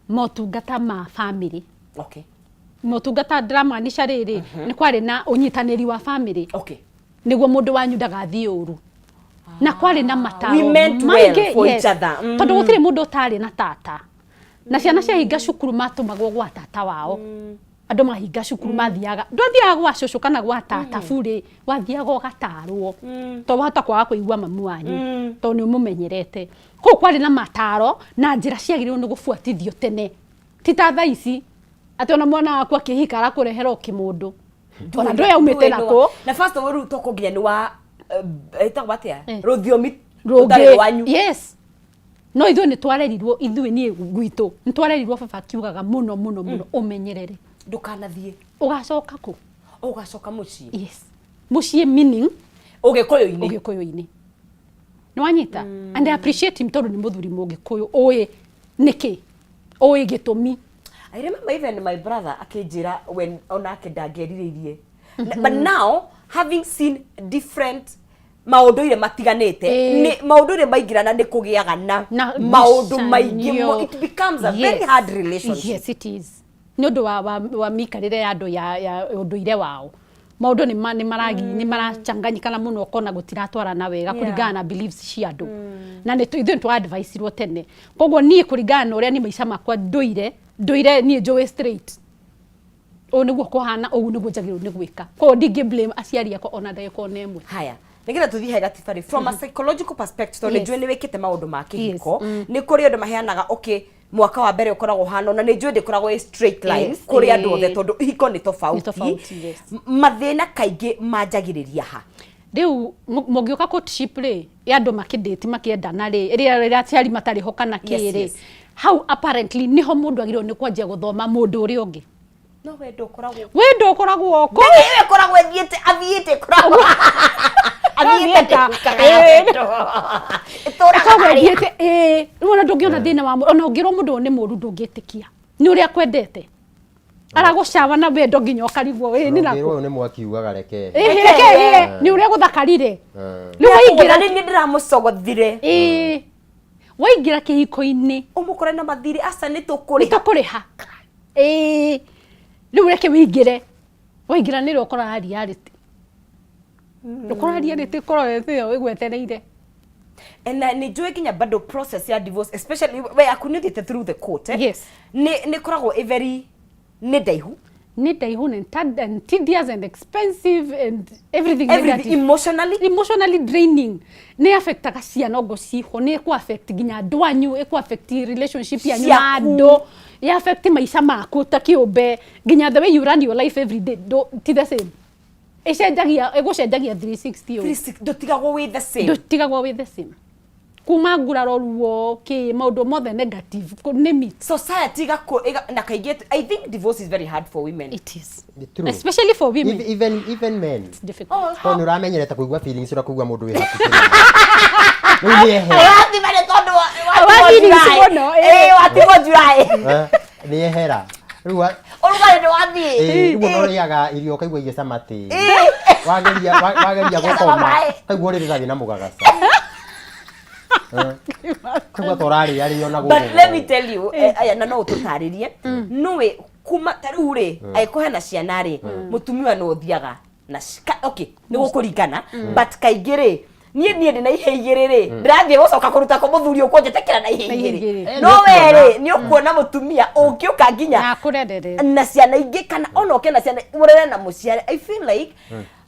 motungata ma family. Motungata ndĩramaanisha rĩrĩ, nĩ kwarĩ na ũnyitanĩri wa family nĩguo mũndũ wanyu ndagathiĩ ũru, na kwarĩ na mataro We meant well maingĩ, for yes. each other. Tondũ gũtirĩ mũndũ ũtarĩ na tata, na ciana ciahinga cukuru matũmagwo gwa tata wao. Andũ mahinga cukuru mathiaga, ndwathiaga gwa cũcũ kana gwa tata burĩ, wathiaga ũgatarwo to wahota kwaga kũigua mamu wanyu tondũ nĩ ũmũmenyerete. Kũu kwarĩ na mataro na njĩra ciagĩrĩirwo nĩ gũbuatithio tene, ti ta thaa ici atĩ ona mwana waku akĩhika arakũrehera o kĩmũndũ ona ndũĩ aumĩte nakũ. Na first of all, rĩu toko nginya nĩ wa ĩtagwo atĩa, rũthiomi rũngĩ. Rũtarĩ rwanyu. Yes, no ithuĩ nĩ twarerirwo, ithuĩ niĩ gwitũ nĩ twarerirwo, baba akiugaga mũno mũno mũno, ũmenyerere. Ndũkanathiĩ. Ũgacoka kũ? Ũgacoka mũciĩ. Yes, mũciĩ meaning ũgĩkũyũ-inĩ. Ũgĩkũyũ-inĩ, nĩ wanyita. And I appreciate him tondũ nĩ mũthuri mũgĩkũyũ ũĩ nĩkĩ, ũĩ gĩtũmi. I remember even my brother akĩnjĩra when onake ndangĩerirĩirie. But now having seen different maũndũire matiganĩte, nĩ maũndũire maingĩrana nĩ kũgĩaga na na maũndũ maingĩ ngucanio. It becomes a very hard relationship. Yes, it is. Nĩ ũndũ wa mĩikarĩre ya andũ ya ũndũire wao, maũndũ nĩ ma- nĩ maragi nĩ marachanganyikana mũno, ũkona gũtiratwarana wega kũringana na beliefs cia andũ. Na nĩ ithuĩ nĩ twa advice-irwo tene, koguo niĩ kũringana na ũrĩa niĩ maica makwa ndũire niĩ njũĩ straight ũũ nĩguo kũhana, ũũ nĩguo njagĩrĩirwo nĩ gwĩka, koguo ndingĩ blame aciari akwa ona ndagĩka ona ĩmwe. Haya, nĩgetha tũthiĩ he Gatiba, from a psychological perspective, tondũ nĩnjũĩ nĩ wĩkĩte maũndũ ma kĩhiko, nĩ kũrĩ andũ maheanaga, okay, mwaka wa mbere ũkoragwo ũhana, ona nĩ njũĩ ndĩkoragwo ĩ straight line kũrĩ andũ othe, tondũ ihiko nĩ tofauti. Nĩ tofauti, yes. Mathĩna kaingĩ manjagĩrĩria ha? Rĩu mũngĩũka courtship rĩ, ya andũ makĩndĩti makĩendana rĩ, rĩrĩa rĩrĩa aciari matarĩ ho kana kĩ rĩ, hau apparently niho mũndũ agĩrĩirwo nĩ kwanjia gũthoma mũndũ ũrĩa ũngĩ. No wendo ũkoragwo Wendo ũkoragwo kũ? Mbere ĩyo ĩkoragwo ĩthiĩte, athiĩte, ĩkoragwo athiĩte. Ndĩkukaga ya wendo ĩtũraga ĩkoragwo harĩa. ĩthiĩte, ĩĩ. Rĩu ona ndũngĩona thĩna wa mũndũ, ona ũngĩrwo mũndũ ũyũ nĩ mũũru, ndũngĩtĩkia nĩ ũrĩa akwendete, aragũcawa na wendo nginya ũkarigwo ĩĩ nĩ Ũngĩrwo nakũ. ũyũ nĩ mwaki ugaga reke. Ĩĩ, reke ĩĩ, nĩ ũrĩa gũthakarire rĩu waingĩra. Nĩ niĩ ndĩramũcogothire. Ĩĩ, waingĩra kĩhiko-inĩ ũmũkore na mathirĩ, aca nĩ nĩ tũkũrĩha. Tũkũrĩha, ĩĩ. Rĩu reke wĩingĩre, waingĩra nĩrĩo ũkoraga reality, ũkoraga reality ĩkoragwo ĩyo ĩgwetereire. And nĩ njũĩ nginya bado process ya divorce, especially we aku nĩ ũthiĩte through the court, eh? Yes. Nĩ ĩkoragwo ĩ very nĩ ndaihu. Nĩ ndaihu and tedious and expensive and everything, everything negative. Emotionally. Emotionally draining, nĩ affectaga ciana ongo ciho, nĩ ĩkũ affect nginya andũ anyu, ĩkũ affect relationship yanyu na Ciaku. andũ, ĩ affect maica maku ta kĩũmbe, nginya the way you run your life every day ti the same, ĩcenjagia, ĩgũcenjagia 360 ũũ. 360, ndũtigagwo wĩ the same. Ndũtigagwo wĩ the same, kuma nguraro, ruo, kĩ, maũndũ mothe negative, name it. Society na kaingĩ I think divorce is very hard for women. It is. True. Especially for women. Even men. It's difficult. Oh, Tondũ nĩ ũramenyerete kũigua feelings, ũrĩa kũigua mũndũ wĩ hakuhĩ. Rĩu nĩ ehera. Ũrathima nĩ tondũ Wa feelings mũno, ĩĩ. watigwo July. Nĩ ehera. Rĩu wa- Ũrugarĩ nĩ wathiĩ. Ĩĩ, rĩu ona ũrĩaga irio ũkaigua igĩcama tĩri. Wageria wageria gũkoma maĩ. ũkaigua ũrĩrĩ ta wĩna mũgagaca. Ũkaigua ta ũrarĩa rĩo na But gũkũ. let me tell you, aya na no ũtũtarĩrie. Nũĩ kuma ta rĩu rĩ, angĩkorwo hena ciana rĩ, mũtumia no ũthiaga na okay, nĩ gũkũringana, but kaingĩ rĩ, niĩ niĩ ndĩ na ihe igĩrĩ rĩ, ndĩrathiĩ gũcoka kũruta kũ mũthuri ũkũnjĩtĩkĩra na ihe Na ihe igĩrĩ. igĩrĩ. No we rĩ, nĩ ũkuona mũtumia ũngĩũka nginya Na akũrerere. na ciana ingĩ kana ona ũke na ciana ũrere na mũciare. I feel like,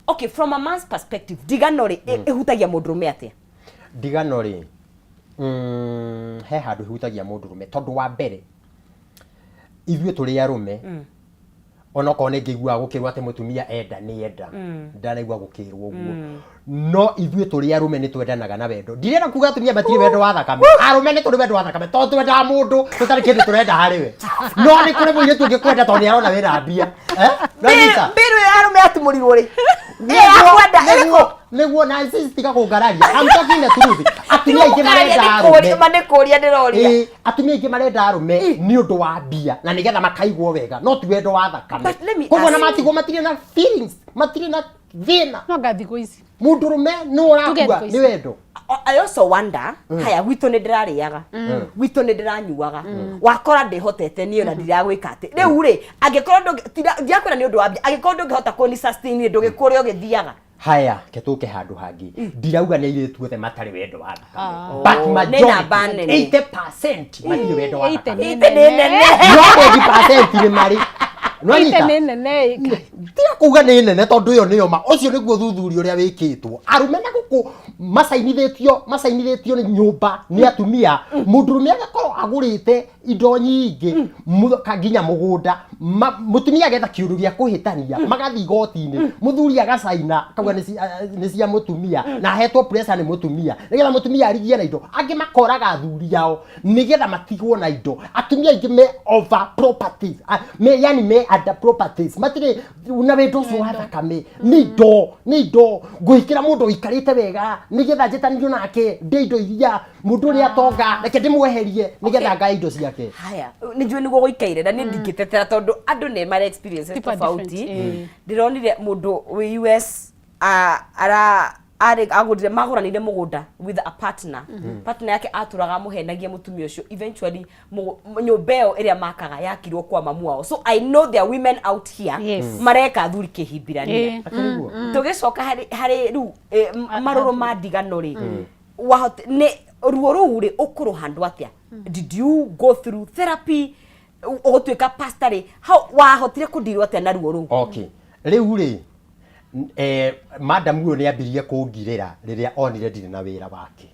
okay, from a man's perspective, ndigano rĩ, ĩhutagia mũndũrũme atĩa? Ndigano rĩ, he handũ ĩhutagia mũndũrũme tondũ wa mbere ithuĩ tũrĩ arũme onokorwo nĩ ngĩiguaga gũkĩrwo atĩ mũtumia enda nĩ enda, ndanaigua gũkĩrwo ũguo, no ithuĩ tũrĩ arũme nĩ twendanaga na wendo. Ndirenda kuga atumia matirĩ wendo wa thakame. Arũme nĩ tũrĩ wendo wa thakame tondũ twendaga mũndũ tũtarĩ kĩndũ tũrenda harĩ we, no nĩ kũrĩ mũirĩtu ũngĩkwenda tondũ nĩ arona wĩna mbia. Eh? Nĩwanyita? Mbĩrũ ya arũme atumũrirwo rĩ, ĩyo ya kwenda ĩrĩkũ? Nĩguo na insist, tiga kũngararia. I'm talking the truth. Atumia aingĩ marenda arũme. Ma nĩ kũria ndĩroria. Ĩĩ, atumia aingĩ marenda arũme nĩ ũndũ wa mbia na nĩgetha makaigwo wega, no ti wendo wa thakame. But let me Koguo na ask- matigwo matirĩ na feelings, matirĩ na thĩna. No anga thikũ ici. Mũndũrũme nĩ ũrakua Tuge thikũ nĩ ici. wendo. I also wonder, haya gwitũ nĩ ndĩrarĩaga, gwitũ nĩ ndĩranyuaga, wakora ndĩhotete niĩ ona ndiragwĩka atĩ rĩu rĩ, angĩkorwo ndirakwĩra nĩ ũndũ wa mbia, angĩkorwo ndũngĩhota kũni sustain rĩ, ndũgĩkũrĩa ũgĩthiaga. Haya, ke tũke handũ hangĩ. Ndirauga nĩ airĩtu othe matarĩ wendo wa thakame, but Nĩ namba majority, nene. 80% matirĩ wendo wa 80 thakame. nĩ Ite nĩ nene. No 20% nĩ marĩ. Ite Nĩwanyita? nĩ nene. Tiga kuga nĩ nene tondũ ĩyo nĩyo ma. Ũcio nĩguo ũthuthuria ũrĩa wĩkĩtwo. Arũme na gũkũ macainithĩtio nĩ nyũmba nĩ atumia. Mũndũrũme agakorwo agũrĩte indo nyingĩ, nginya mũgũnda. Mũtumia agetha kĩũndũ gĩa kũhĩtania, magathiĩ igoti-inĩ, mũthuri agacaina akauga nĩ cia mũtumia, na ahetwo pressure nĩ mũtumia nĩgetha mũtumia arigie na indo. Angĩ makoraga athuri ao nĩgetha matigwo na indo. Atumia aingĩ me over properties, me, yani me under properties, matirĩ na wendo ũcio wa thakame. Nĩ indo, nĩ indo. Ngũhikĩra mũndũ ũikarĩte wega nĩgetha njĩtanio nake ndĩ indo iria mũndũ ũrĩa atonga, reke ndĩmweherie nĩgetha ngae indo ciake. Haya, nĩ njũĩ nĩguo gũikaire na nĩ ndingĩtetera tondũ andũ nĩ marĩ experiences People are tofauti. different, eh. Ndĩronire mũndũ wĩ US, ara arĩ agũrire, magũranire mũgũnda with a partner. Partner yake atũraga amũhenagia mũtumia ũcio. Eventually nyũmba ĩyo ĩrĩa makaga yakirwo kwa mamu wao. So I know there are women out here mareka athuri kĩhimbirania. Akĩrĩguo. Tũgĩcoka harĩ rĩu marũrũ ma ndigano rĩ, wahot nĩ ruo rũu rĩ, ũkũrũ handũ atĩa? Did you go through therapy? Ũgũtuĩka pastor rĩ, how wahotire kũndirwo atĩa na ruo rũu? Okay, rĩu rĩ, madam ũyũ nĩ ambirie kũngirĩra rĩrĩa onire ndirĩ na wĩra wake.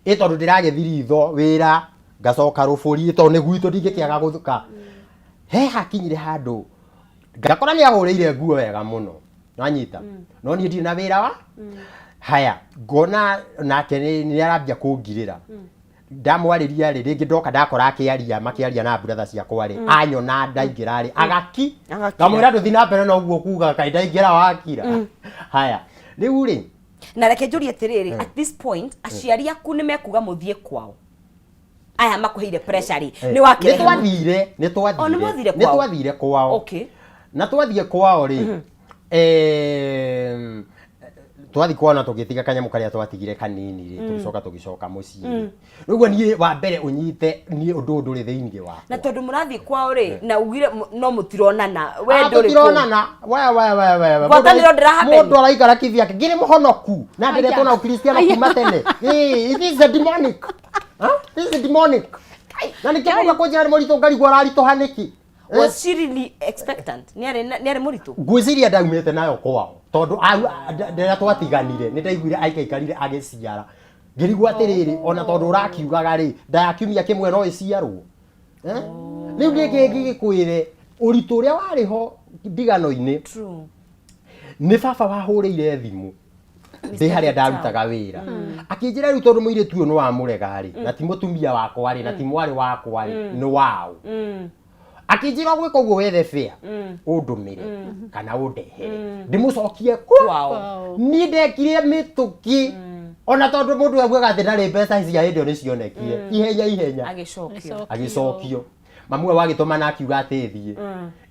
Ĩ tondũ ndĩragĩthi ritho wĩra ngacoka rũbũri, tondũ nĩ gwitũ ndingĩkĩaga gũthũka. He hakinyire handũ ngakora nĩ ahũrĩire nguo wega mũno, nanyita, no niĩ ndirĩ na wĩra wa haya. Ngona nake nĩ arambia kũngirĩra. Ndamwarĩria rĩ, rĩngĩ ndoka ndakora akĩaria, makĩaria na brother ciakwa rĩ, anyona ndaingĩra rĩ, agaki. Agakira. Ngamwĩra ndũthi na mbere na ũguo kuga kaĩ ndaingĩra wakira. Haya, rĩu rĩ, Na reke njũrie atĩrĩrĩ, at this point aciari aku nĩ mekuga mũthiĩ kwao, aya makũheire pressure rĩ, nĩ wakĩrehe nĩ twathire, nĩ Oh, nĩ mwathire twathire, nĩ kwao? twathire kwao. Na twathiĩ kwao rĩ, twathiĩ kwao na tũgĩtiga kanyamũ karĩa twatigire kanini rĩ, tũgĩcoka mũciĩ rĩ. Rĩu niĩ wa mbere ũnyite niĩ ũndũ ũyũ ndũrĩ thĩinĩ wakwa. Na tondũ mũrathiĩ kwao rĩ, na ugire no mũtironana, we Ah, ndũrĩ kũu. tũtironana. We we we we we. Ngwatanĩro ndĩra happen. Mũndũ araikara kivyake ngĩrĩ mũhonoku na ndĩretwo na ũkristiano kuma tene. Ĩĩ, it is a demonic. Huh? This is demonic. Na nĩkĩo mũndũ akũnjĩra nĩ mũritũ ngarigwo araritũha nĩkĩ. Was she really expectant? Nĩ arĩ mũritũ? Ngwĩciria ndaumĩte nayo kwao tondũ rĩrĩa twatiganire nĩ ndaiguire aikaikarire agĩciara, ngĩrigwo atĩrĩrĩ, ona tondũ ũrakiugaga rĩ, nda ya kiumia kĩmwe no ĩciarwo. Eh? Rĩu nĩkĩ ngĩgĩkwĩre ũritũ ũrĩa warĩ ho ndigano-inĩ. Nĩ baba wahũrĩire thimũ ndĩ harĩa ndarutaga wĩra, akĩnjĩra rĩu tondũ mũirĩtu ũyũ nĩ wamũrega rĩ, na ti mũtumia wakwa rĩ, na ti mwarĩ wakwa rĩ, nĩ waũ. Akĩnjĩra gwĩka ũguo wethe fare ũndũmĩre kana ũndehere ndĩmũcokie kwao. Niĩ ndekire mĩtũkĩ, ona tondũ mũndũ augaga atĩ ndarĩ mbeca cia hĩndĩ ĩyo nĩ cionekire ihenya ihenya. Agĩcokio. Agĩcokio. Mamu we wagĩtũmana akiuga atĩ thiĩ,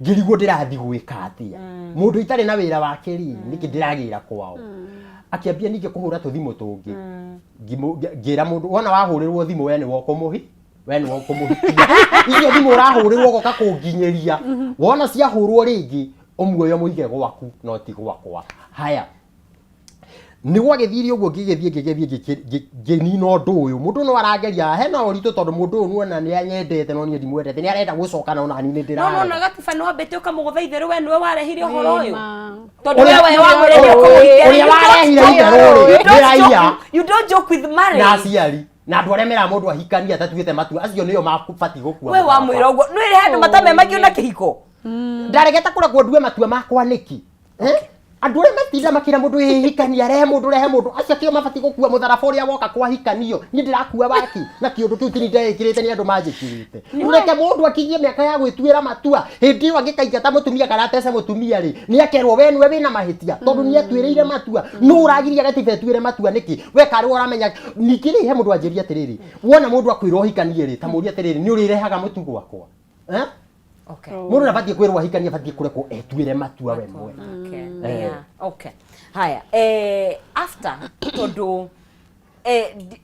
ngĩrigwo ndĩrathiĩ gwĩka atĩa, mũndũ itarĩ na wĩra wake rĩ, nĩkĩ ndĩragĩra kwao? Akĩambia ningĩ kũhũra tũthimũ tũngĩ. Ngĩra mũndũ wona wahũrĩrwo thimũ, we nĩwe ũkũmũhi, we nĩwe ũkũmũhikia. Icio thimũ ũrahũrĩrwo ũgoka kũnginyĩria, wona ciahũrwo rĩngĩ ũmuoye mũige gwaku, no ti gwakwa. Haya, nĩ gwagĩthire ũguo, ngĩgĩthiĩ ngĩgĩthiĩ ngĩnina ũndũ ũyũ. Mũndũ no arageria hena ũritũ, tondũ mũndũ ũyũ nuona nĩ anyendete, no niĩ ndimwendete, nĩ arenda gũcoka, no nani nĩ No no ndĩrarega. Na gatiba nĩ wambĩte ũkamũgũtha itherũ, we nĩwe warehire ũhoro ũyũ, tondũ we wamwĩra Ũrĩa warehire itherũ rĩ, nĩ raia. You don't joke with marriage. Na aciari na andũ arĩa meraga mũndũ ahikanie atatuĩte matua, acio nĩo mabatiĩ gũkua We mũtharaba. wamwĩra ũguo nĩ ĩrĩ handũ matamemagio na kĩhiko. Ndaregete kũrekwo ndue matua makwa nĩkĩ? Eh? Andũ arĩa matinda makĩra mũndũ hikania, rehe mũndũ, rehe mũndũ, acio kĩo mabatiĩ gũkua mũtharaba ũrĩa woka kwahikanio. Niĩ ndĩrakua waki na kĩũndũ kĩu tini ndeĩkĩrĩte, nĩ andũ manjĩkĩrĩte. Reke mũndũ akinyie mĩaka ya gwĩtuĩra matua. Hĩndĩ ĩyo angĩkaingata mũtumia kana atece mũtumia rĩ, nĩ akerwo we nĩwe wĩna mahĩtia, tondũ nĩ atuĩrĩire matua. Nũ ũragiria gatiba ĩtuĩre matua nĩkĩ? We karĩ we ũramenya. Ningĩ rĩ, he mũndũ anjĩria atĩrĩrĩ, wona mũndũ akwĩra ũhikanie rĩ, ta mũrie atĩrĩrĩ, nĩ ũrĩrehaga mũtu gwakwa? Eh? Okay. Mũndũ ndabatiĩ kwĩrwo ahikanie, abatiĩ kũrekwo etuĩre matua we mwene. Okay. Eh. Yeah. Okay. Haya. After tondu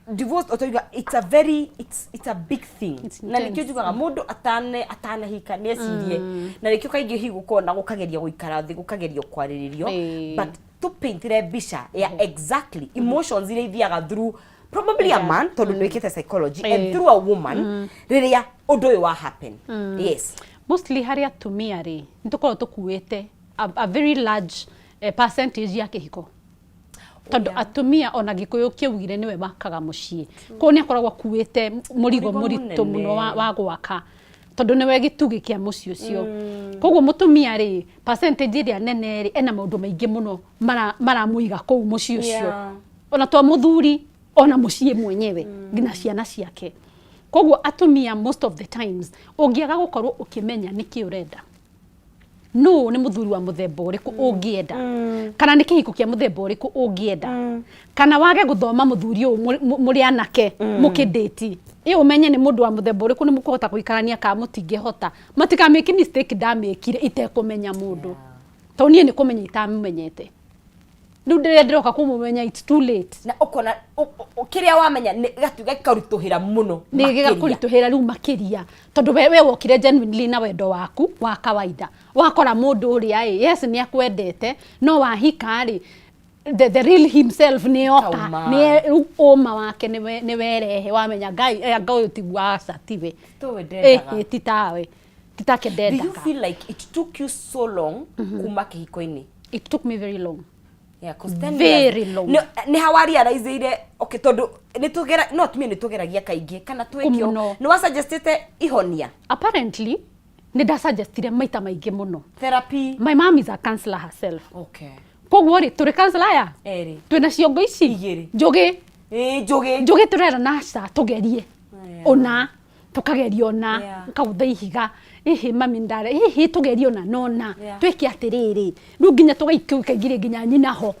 divorce otoiga it's a very it's a big thing. It's Na intense. nikio njugaga mundu atane atanahika ni ecirie, na nikio kaingĩ hihi gũkorwo na gũkageria gũikara thĩ, gũkagerio kwarĩrĩrio, but tũpaintire mbica ya exactly emotions iria ithiaga through probably a man, tondũ nĩ wĩkĩte psychology, and through a woman rĩrĩa ũndũ ũyũ wa happen. Yes. Mostly harĩ atumia rĩ, nĩ tũkoragwo tũkuĩte a very large percentage ya kĩhiko, tondũ atumia ona Gĩkũyũ kĩaugire nĩwe wakaga mũciĩ, koguo nĩ akoragwo akuĩte mũrigo Mũrigo mũritũ mũnene. mũno wa gwaka, tondũ nĩwe gĩtugĩ kĩa mũciĩ ũcio. Koguo mũtumia rĩ, percentage ĩrĩa nene rĩ, ena maũndũ maingĩ mũno maramũiga kũu mũciĩ ũcio, ona to mũthuri, ona mũciĩ mwenyewe, nginya ciana ciake. Koguo atumia most of the times ũngĩaga gũkorwo ũkĩmenya nĩkĩ ũrenda, nũ nĩ mũthuri wa mũthemba ũrĩkũ ũngĩenda, kana nĩ kĩhiko kĩa mũthemba ũrĩkũ ũngĩenda, kana wage gũthoma mũthuri ũyũ mũrĩ anake mũkĩndĩti ĩ, ũmenye nĩ mũndũ wa mũthemba ũrĩkũ, nĩ mũkũhota gũikarania kana mũtingĩhota, matikamĩki mistake ndamĩkire itekũmenya mũndũ, tondũ niĩ nĩ kũmenya itamumenyete, rĩu ndĩrĩa ndĩroka kũmũmenya it's too late. Na ũkona kĩrĩa wamenya nĩ gatuga gĩkarutũhĩra mũno nĩ makĩria. Gĩgakũritũhĩra rĩu makĩria, tondũ we wokire genuinely na wendo waku wa kawaida, wakora mũndũ ũrĩa ĩ, yes, nĩ akwendete, no wahika rĩ, the real himself nĩ oka. Kauma. Nĩ rĩu ũma wake nĩ werehe, wamenya ngai anga ũyũ tiguo, aca tiwe. Towe ndendaga. Ti tawe, ti take Do you ndendaga. feel like it took you so long kuma kĩhiko-inĩ? It took me very long. Yeah, 'cause 10 Very years- long. Nĩ ha warealizeire, okay, tondũ nĩ tũgera no atumia nĩ tũgeragia kaingĩ kana twĩkio Mũno. nĩ wasuggestĩte ihonia? Apparently nĩ ndasuggestire maita maingĩ mũno. Therapy. My mom is a counselor herself. Koguo rĩ, tũrĩ counselor aya Erĩ. Twĩna ciongo ici Igĩrĩ. Njũgĩ. Ĩĩ, njũgĩ. Njũgĩ tũrera na aca tũgerie ũna, tũkageria ona ũkagũtha ihiga, ĩhĩ mami ndare, ĩhĩ tũgerie ona nona, twĩke atĩrĩrĩ, rĩu nginya tũgaikaingĩria nginya nyina ho,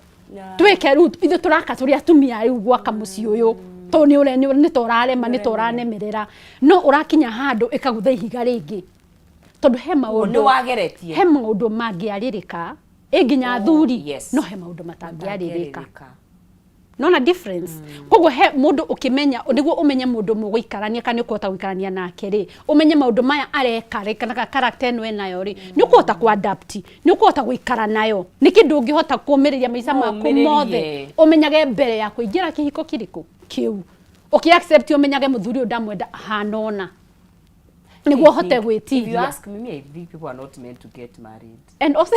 twĩke rĩu ithuĩ tũraka tũrĩ atumia rĩu gwaka mũciĩ ũyũ, tondũ nĩ ũre nĩ ta ũrarema, nĩ ta ũranemerera, no ũrakinya handũ ĩkagũtha ihiga rĩngĩ, tondũ he Nĩ maũndũ wageretie. He maũndũ mangĩarĩrĩka ĩ nginya athuri, no he maũndũ matangĩarĩrĩka. Nona difference? Koguo he mũndũ ũkĩmenya, nĩguo ũmenye mũndũ mũgũikarania kana nĩ ũkũhota gũikarania nake rĩ, ũmenye maũndũ maya areka rĩ, kana character ĩno ĩnayo rĩ, nĩ ũkũhota kũ-adapt, nĩ ũkũhota gũikara nayo, nĩ kĩndũ ũngĩhota kũmĩrĩria maica maku Ũmĩrĩrie. mothe. Ũmenyage mbere ya kũingĩra kĩhiko kĩrĩkũ kĩu ũkĩ accept, ũmenyage mũthuri ũyũ ndamwenda ahana ũna, nĩguo ũhote If you gwĩtiria. ask me, I think people are not meant to get married. And also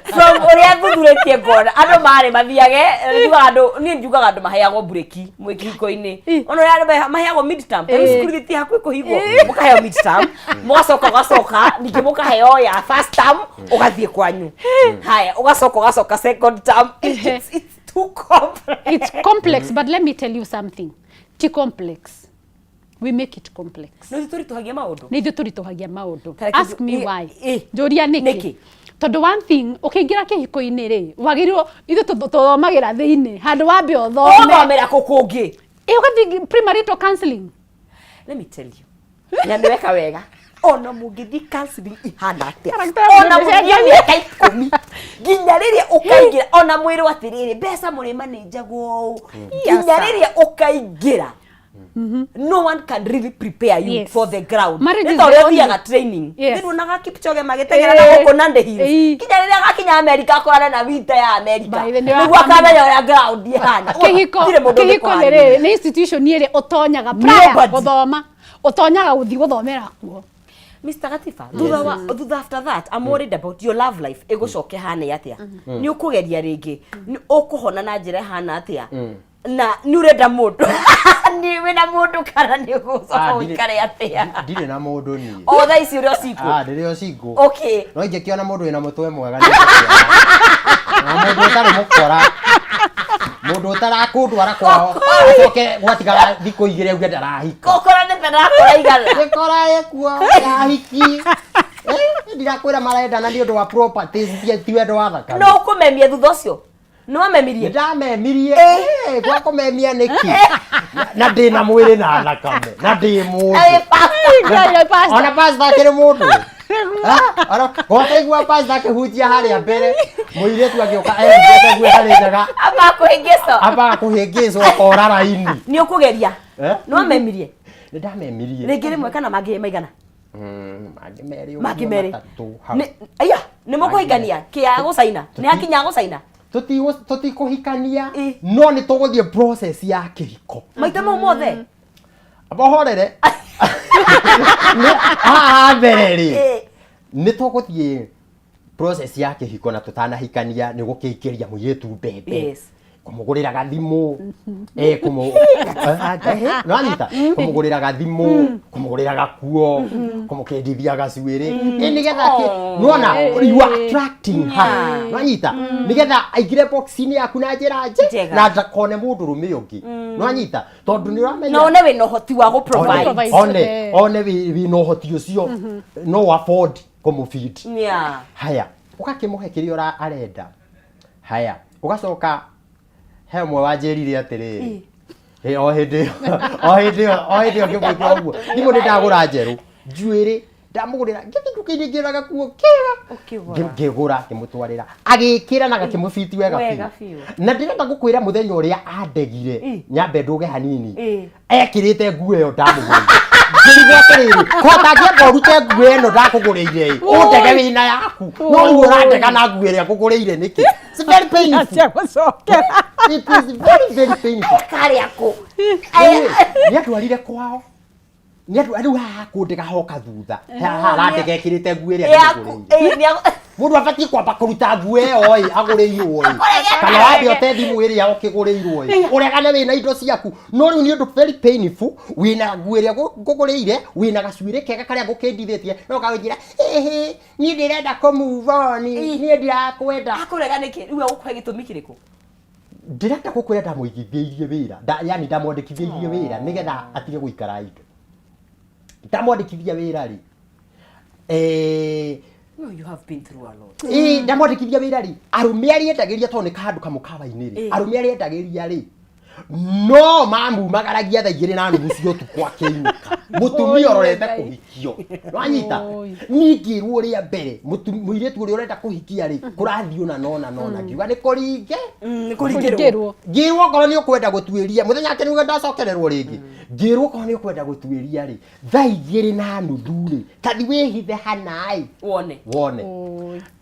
From ũrĩa thuthurĩtie ngona andũ marĩ mathiage, njugaga andũ, niĩ njugaga andũ maheagwo mburĩki mwĩ kĩhiko-inĩ, ona ũrĩa andũ maheagwo midterm, tarĩu cukuru gĩtirĩ hakuhĩ kũhingwo, mũkaheo midterm, mũgacoka ũgacoka ningĩ mũkaheo ya first term, ũgathiĩ kwanyu, haya ũgacoka ũgacoka second term. It's too complex. It's complex, but let me tell you something, ti complex, we make it complex. No ithuĩ tũritũhagia maũndũ. Nĩ ithuĩ tũritũhagia maũndũ. Tareke Ask me why. Njũria nĩkĩ. Nĩkĩ? Tondũ one thing, ũkĩingĩra kĩhiko-inĩ rĩ, wagĩrĩirwo, ithuĩ tũthomagĩra thĩinĩ handũ wambe ũthome. Ũthomera kũ kũngĩ? Ĩ, ũgathiĩ premarital counseling. Let me tell you. Na nĩ weka wega. Ona mũngĩthiĩ counseling ihana atĩa, Character ya ona mũndũ mũthiĩ ĩcenjagia. mĩaka 10 nginya rĩrĩa ũkaingĩra, ona mwĩrwo atĩrĩrĩ, mbeca mũrĩmanĩnjagwo ũũ, nginya rĩrĩa ũkaingĩra, no one can really prepare you for the ground. Marriage Nĩ is ta the ũrĩa only- ũthiaga training. Nĩ Kipchoge magĩteng'era na gũkũ Nandi Hills, nginya rĩrĩa agakinya America akorane na winter ya America, By the way, nĩguo akamenya ũrĩa ground ĩhana. Kĩhiko Gũtirĩ mũndũ kĩhiko nĩ ũngĩkũharĩria. rĩ nĩ institution ĩrĩa ũtonyaga prior Nobody. gũthoma, ũtonyaga gũthiĩ gũthomera kuo. Mr. Gatifa, thutha wa thutha, after that I'm worried about your love life ĩgũcoke hana atĩa? Nĩ ũkũgeria rĩngĩ? Nĩ ũkũhona na njĩra ĩhana atĩa? Na nĩ ũrenda mũndũ, nĩ wĩna mũndũ, kana nĩ ũgũcoka Ah, ndirĩ- ũikare atĩa? Ndirĩ na mũndũ niĩ. O thaa ici ũrĩ o single? Ah, ndĩrĩ o single. No ingĩkĩona mũndũ wĩna mũtwe mwega nĩ ingĩkĩona. Na mũndũ ũtarĩ mũkora, mũndũ ũtarakũndwara kwao acoke gwatigara thikũ 2 auge ndarahika. Gũkora nĩ ndakora igana. Gĩkora ĩkuo yahiki. Eh, ndirakwĩra marendana nĩ ũndũ wa properties, ti wendo wa thakame. No ũkũmemia thutha ũcio? Nĩ wamemirie? Ndamemirie. Eh, gwa kũmemia nĩkĩ na ndĩ na mwĩrĩ na thakame na ndĩ mũndũ? Ona pastor akĩrĩ mũndũ. Ah, ona gwakaigua pastor akĩhunjia harĩa mbere, mũirĩtu agĩũka ehingĩte nguo ĩtarĩ njega. Amba kũhĩngĩcwo. Ambaga kũhĩngĩcwo akora raini. Nĩ ũkũgeria? Eh? Nĩ wamemirie? Nĩ ndamemirie. Rĩngĩ rĩmwe kana mangĩ maigana? Mangĩ merĩ ũguo, Mangĩ merĩ. matatũ hau. Aya nĩ mũkũhikania kĩa gũcaina? Nĩ hakinya gũcaina? Tũtikũhikania, no nĩ tũgũthiĩ process ya kĩhiko. Maita mau mothe? Amba ũhorere. Haha mbere rĩ, nĩ tũgũthiĩ process ya kĩhiko, na tũtanahikania nĩ gũkĩingĩria mũirĩtu mbembe, kũmũgũrĩra gathimũ, nĩwanyita, kũmũgũrĩra gathimũ, kũmũgũrĩra gakuo, kũmũkĩndithia gacuĩrĩ, nĩgetha nĩwona you are attracting her, nĩwanyita, nĩgetha aingĩre box-inĩ yaku na njĩra Njega. na ndakone mũndũrũme ũngĩ, nĩwanyita, tondũ nĩ ũramenya Na one wĩna ũhoti wa gũ-provide. One wĩna ũhoti ũcio, no afford kũmũfeed. Haya, ũgakĩmũhe kĩrĩa arenda. Haya, ũgacoka he ũmwe wanjĩrire atĩrĩrĩ, ĩ, o hĩndĩ ĩyo o hĩndĩ ĩyo o hĩndĩ ĩyo ngĩmwĩkĩra ũguo, thimũ nĩ ndagũra njerũ, njuĩrĩ ndamũgũrĩra, ngĩthiĩ nduka-inĩ ngĩona gakuo kega. Ũkĩgũra. Ngĩgũra, ngĩmũtwarĩra, agĩkĩra na gakĩmũbiti wega Wega biũ. biũ. Na ndĩrenda gũkwĩra mũthenya ũrĩa andegire, nyambe ndũge hanini, ekĩrĩte nguo ĩyo ndamũgũrĩire, ngĩrigwo atĩrĩrĩ, ko tangĩamba ũrute nguo ĩno ndakũgũrĩire ĩ, ũndege wĩna yaku, no rĩu ũrandega na nguo ĩrĩa ngũgũrĩire nĩkĩ? It's very painful. It is very very painful. Karĩa kũ? Nĩ atwarire kwao, nĩ andũ rĩu haha kũndega hoka thutha haha arandega ekĩrĩte nguo ĩrĩa ndĩmũgũrĩire. Mũndũ abatiĩ kwamba kũruta nguo ĩyo ĩ agũrĩirwo ĩ, kana wambe ũte thimũ ĩrĩa ũkĩgũrĩirwo ĩ, ũregane wĩna indo ciaku. No rĩu nĩ ũndũ very painful, wĩna nguo ĩrĩa ngũgũrĩire, wĩna gacuĩrĩ kega karĩa ngũkĩndithĩtie, no kagũnjĩra, ĩhĩ, niĩ ndĩrenda kũ move on, niĩ ndirakwenda. Akũrega nĩkĩ? Rĩu agũkũhe gĩtũmi kĩrĩkũ? Ndĩrenda gũkwĩra ndamũigithĩirie wĩra, yani ndamwandĩkithĩirie wĩra nĩgetha atige gũikara indo. Ndamwandĩkithia wĩra rĩ, No, you have been through a lot. Ĩ, ndamwandĩkithia wĩra rĩ, arũme arĩa endagĩria, tondũ nĩ handũ kamũkawa-inĩ rĩ, arũme arĩa endagĩria rĩ, no mamumagaragia thaa 2:30 cia ũtukũ akĩinũka, mũtumia ũrorete kũhikio, wanyita. Niĩ ngĩrwo rĩa mbere mũirĩtu ũrĩa ũrenda kũhikia rĩ, kũrathiĩ ũna nona nona, ngiuga nĩ kũringe. Nĩ kũringĩrwo. Ngĩrwo okorwo nĩ ũkwenda gũtuĩria mũthenya wake nĩguo ndacokererwo rĩngĩ, ngĩrwo okorwo nĩ ũkwenda gũtuĩria rĩ, thaa 2:30 rĩ, tathi wĩhithe hanaĩ. Wone. Wone.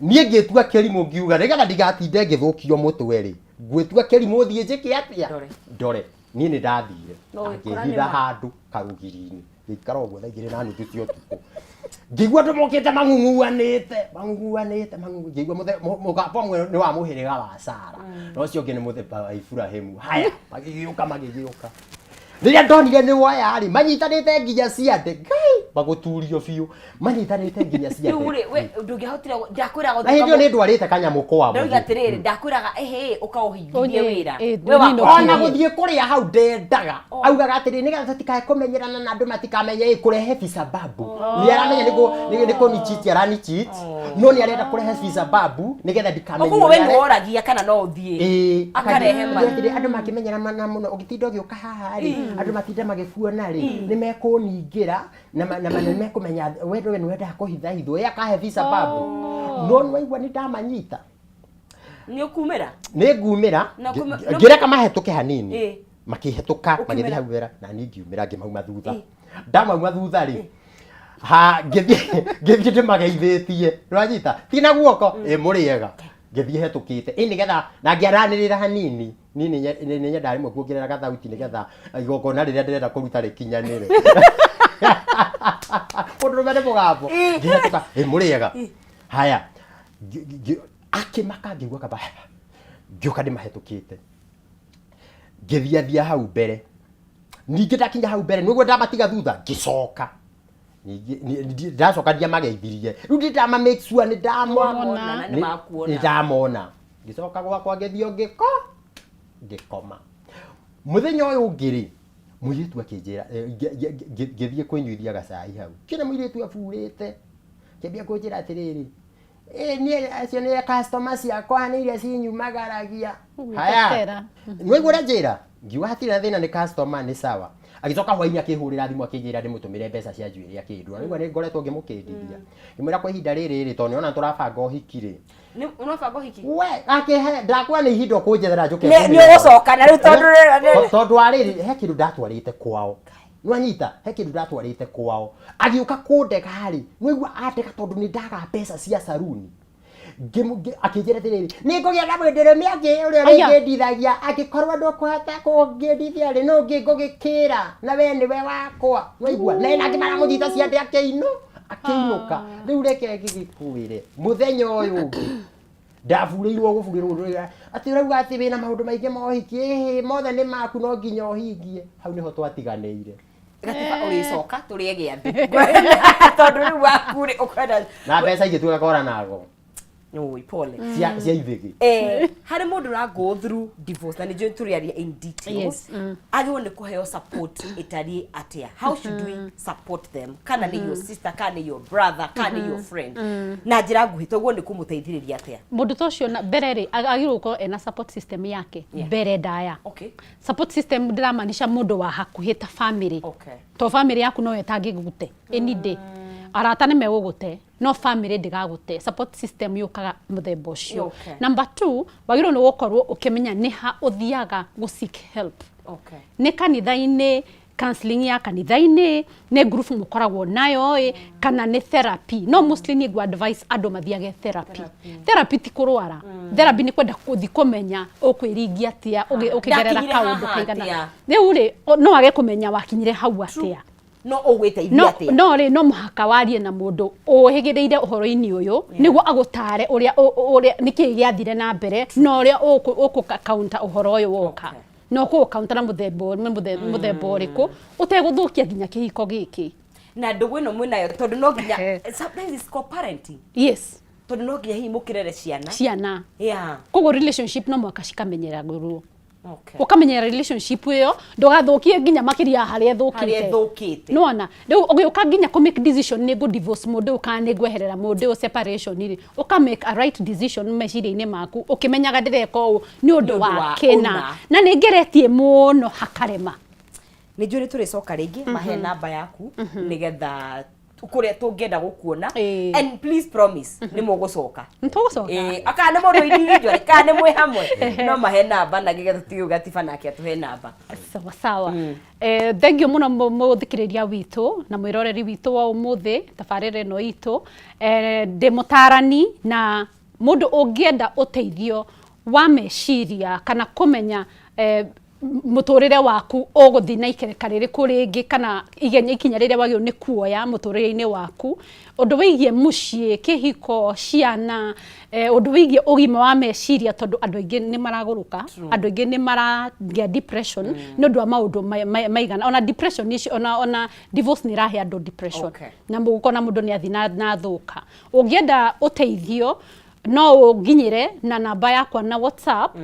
Niĩ ngĩtua kĩrimũ, ngiuga nĩgetha ndigatinde ngĩthũkio mũtwe rĩ, ngwĩtua kĩrimũ, thiĩ njĩke atĩa? Ndore. Ndore. Niĩ nĩ ndathire. No wĩkora Ngĩhitha nĩ ma. handũ karũgiri-inĩ, ngĩikara ũguo thaa 2:30 cia ũtukũ, ngĩigua andũ mokĩte mang'ung'uanĩte mang'ung'uanĩte ngĩigua mũgambo ũmwe nĩ wa mũhĩrĩga wa Sara na ũcio ũngĩ nĩ mũthemba wa Iburahĩmu. Haya, magĩgĩũka magĩgĩũka, rĩrĩa ndonire nĩ woya rĩ, manyitanĩte nginya ciande. Ngai. Magũturio biũ manyitanĩte nginya Rĩu ciande. rĩ, we ndũngĩahotire ndakwĩraga Na hĩndĩ ĩyo nĩ ndwarĩte kanyamũ kwa Ndauga mũthiĩ. atĩrĩrĩ, ndakwĩraga ĩhĩ, ũkaũhingithie Ũnyĩ, wĩra. ĩ, We wakwa ndũninũkie. Ona gũthiĩ kũrĩa hau ndendaga, augaga atĩrĩ, nĩgetha tũtikae kũmenyerana na andũ matikamenye ĩ kũrehe visababu. Nĩ aramenya nĩ kũnichiti aranichit, no nĩ arenda kũrehe visababu nĩgetha ndikamenye Koguo we ũrĩa nĩ woragia kana no ũthiĩ. Ĩĩ, Akarehe akathiĩ- ma. atĩrĩ, andũ makĩmenyerana mũno ũgĩtinda ũgĩũka haha rĩ, andũ matinda magĩkuona rĩ, nĩ mekũningĩra na nĩ mekũmenya we we nĩ wendaga kũhitha hithwo, ĩ akahe visababu. No nĩ waigua nĩ ndamanyita. Nĩ ũkumĩra? Nĩ ngumĩra. Na Ngĩreka mahĩtũke hanini. Makĩhĩtũka. Ũkiumĩra. Magĩthiĩ hau mbere na niĩ ngiumĩra, ngĩmauma thutha. Ndamauma thutha rĩ, ha ngĩthiĩ ngĩthiĩ ndĩmageithĩtie, nĩwanyita, ti na guoko, ĩ mũrĩega, ngĩthiĩ hetũkĩte ĩ nĩgetha na ngĩaranĩrĩra hanini. Niĩ nĩ nyendaga rĩmwe kuongerera gathauti nĩgetha igongona rĩrĩa ndĩrenda kũruta rĩkinyanĩre. Mũndũrũme nĩ mũgambo. Ngĩhetũka, ĩ mũrĩega, haya, akĩmaka, ngĩigua kaba, ngĩũka ndĩmahetũkĩte, ngĩthiathia hau mbere. Ningĩ ndakinya hau mbere, nĩguo ndamatiga thutha, ngĩcoka. Ningĩ ndacoka ndiamageithirie rĩu, ndi ndama make sure nĩ ndamona. Nĩwamona na nĩmakuona. Nĩ ndamona. Ngĩcoka gwakwa, ngĩthiĩ ngĩkoma. Mũthenya ũyũ ũngĩ rĩ, mũirĩtu akĩnjĩra, ngĩthiĩ kwĩnyuithia gacai hau, kĩna mũirĩtu aburĩte, kĩambia kũnjĩra atĩrĩrĩ, "Ĩ, niĩ acio nĩ customer ciakwa, nĩ iria cinyumagaragia." Haya. Gwĩtetera. Nĩwaigua ũrĩa njĩra, ngiuga hatirĩ na thĩna, nĩ customer, nĩ sawa. Agĩcoka hwainĩ akĩhũrĩra thimũ, akĩnjĩra ndĩmũtũmĩre mbeca cia njuĩrĩ akĩndua. Nĩwaigua nĩ ngoretwo ngĩmũkĩndithia. Ngĩmwĩra kwa ihinda rĩrĩ rĩ, tondũ nĩona tũrabanga ũhiki rĩ, Nĩ ũrabanga ũhiki? We akĩhe ndakwa nĩ ihinda ũkũnjethera njũke. Nĩ ũgũcoka na rĩu tondũ Tondũ wa rĩrĩ, he kĩndũ ndatwarĩte kwao, nĩwanyita, he kĩndũ ndatwarĩte kwao. Agĩũka kũndega rĩ, nĩwaigua andega tondũ nĩ ndaga mbeca cia saruni. Akĩnjĩra atĩrĩrĩ, nĩ ngũgĩa na mũndũrũme ũngĩ ũrĩa Aya. ũrĩngĩndithagia, angĩkorwo ndũkũhota kũngĩndithia rĩ, no ũngĩ ngũgĩkĩra na we nĩwe wakwa. Nĩwaigua na ena angĩ maramũnyita ciande, akĩinũka. Rĩu reke ngĩgĩkwĩre, mũthenya ũyũ ũngĩ ndaburĩirwo gũburĩrwo ũndũ atĩ ũrauga atĩ wĩna maũndũ maingĩ ma ũhiki, ĩhĩ, mothe nĩ maku, no nginya ũhingie. Hau nĩho twatiganĩire. Gatiba ũrĩcoka tũrĩe gĩathĩ tondũ rĩu waku rĩ ũkwenda. Na mbeca igĩtuĩka kora nago. Oi, pole. Cia ithĩgĩ. Harĩ mũndũ ũra go through divorce, na nĩ njũĩ tũrĩaria in details, agĩrĩirwo nĩ kũheo support ĩtariĩ atĩa? How should we support them, kana nĩ your sister, kana nĩ your brother, kana nĩ your friend? Na njĩra nguhĩ, toguo nĩ kũmũteithĩrĩria atĩa? Mũndũ ta ũcio na mbere rĩ, agĩrĩirwo gũkorwo ena support system yake mbere ndaya. Support system ndĩramaanisha mũndũ wa hakuhĩ ta family, to family yaku noyo ĩtangĩgũte any day. Arata nĩ megũgũte, no family ndĩgagũte. Support system yũkaga mũthemba ũcio. Number two, wagĩrĩirwo nĩ gũkorwo ũkĩmenya nĩ ha ũthiaga gũ seek help. Nĩ kanitha-inĩ, counseling ya kanitha-inĩ, nĩ group mũkoragwo nayo ĩ, kana nĩ therapy. No mostly niĩ ngũ advice andũ mathiage therapy. Therapy ti kũrwara, therapy nĩ kwenda gũthiĩ kũmenya ũkwĩringia atĩa ũkĩgerera Ndakinyire kaũndũ haha kaigana. atĩa? Rĩu rĩ, no age kũmenya wakinyire hau atĩa. No ũgwĩteithia No atĩa? No rĩ, no mũhaka warie na mũndũ ũhĩgĩrĩire ũhoro-inĩ ũyũ nĩguo agũtare ũrĩa ũrĩa nĩkĩĩ gĩathire na mbere na ũrĩa ũkũ counter ũhoro ũyũ woka, na ũkũ counter na mũthemba ũrĩkũ ũtegũthũkia nginya kĩhiko gĩkĩ. Na ndũgũ ĩno mwĩnayo, tondũ no nginya, sometimes it's co-parenting. Tondũ no nginya hihi mũkĩrere ciana. Ciana. Koguo relationship no mũhaka cikamenyeragĩrwo. Ũkamenyera relationship ĩyo, ndũgathũkie nginya makĩria ya harĩa Harĩa ĩthũkĩte. ĩthũkĩte. Nĩwona rĩu ũgĩũka nginya kũ make decision, nĩ ngũ divorce mũndũ ũyũ kana nĩ ngweherera mũndũ ũyũ, separation rĩ, ũka make a right decision meciria-inĩ maku, ũkĩmenyaga ndĩreka ũũ nĩ ũndũ ũndũ wa wa kĩna. ũna. Na nĩ ngeretie mũno hakarema. Nĩ njũĩ nĩ tũrĩcoka rĩngĩ, mahe namba yaku nĩgetha kũrĩa tũngĩenda gũkuona. And please promise nĩ mũgũcoka. Nĩtũgũcoka. Akana nĩ mũndũ individual, kana nĩ mwĩ hamwe, no mahe namba na nĩgetha tũtige gatiba nake atũhe namba. Sawa sawa. Thank you mũno mũthikĩrĩria witũ na mwĩroreri witũ wa ũmũthĩ tabarĩra ĩno itũ. Ndĩ mũtarani na mũndũ ũngĩenda ũteithio wa meciria kana kũmenya. Mũtũrĩre waku ũgũthiĩ na ikereka rĩrĩkũ rĩngĩ, kana igenya ikinya rĩrĩa wagĩrĩirwo nĩ kuoya mũtũrĩre-inĩ waku, ũndũ wĩgiĩ mũciĩ, kĩhiko, ciana, ũndũ wĩgiĩ ũgima wa meciria, tondũ andũ aingĩ nĩ maragũrũka, andũ aingĩ nĩ maragĩa depression nĩ ũndũ wa maũndũ maigana ona depression ici, ona divorce nĩ ĩrahe andũ depression. Na mũgũkona mũndũ nĩ athiĩ na thũka. Ũngĩenda ũteithio, no ũnginyĩre na namba yakwa na WhatsApp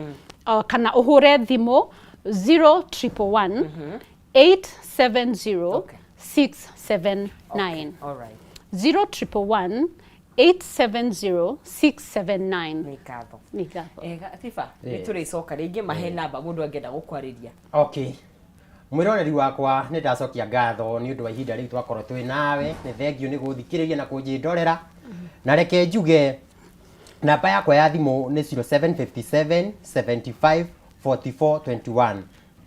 kana ũhũre thimũ 0111 870 679. All right. 0111 870 679. Nĩ ngatho. Nĩ ngatho. Tiba, nĩ tũrĩcoka rĩngĩ, mahe namba mũndũ angĩenda gũkwarĩria. Okay, mwĩroreri wakwa, nĩ ndacokia ngatho nĩ ũndũ wa ihinda rĩu twakorwo twĩ nawe. Nĩ thengiũ nĩ gũthikĩrĩria na kũnjĩndorera, na reke njuge namba yakwa ya thimũ nĩ 0757 75 44 21,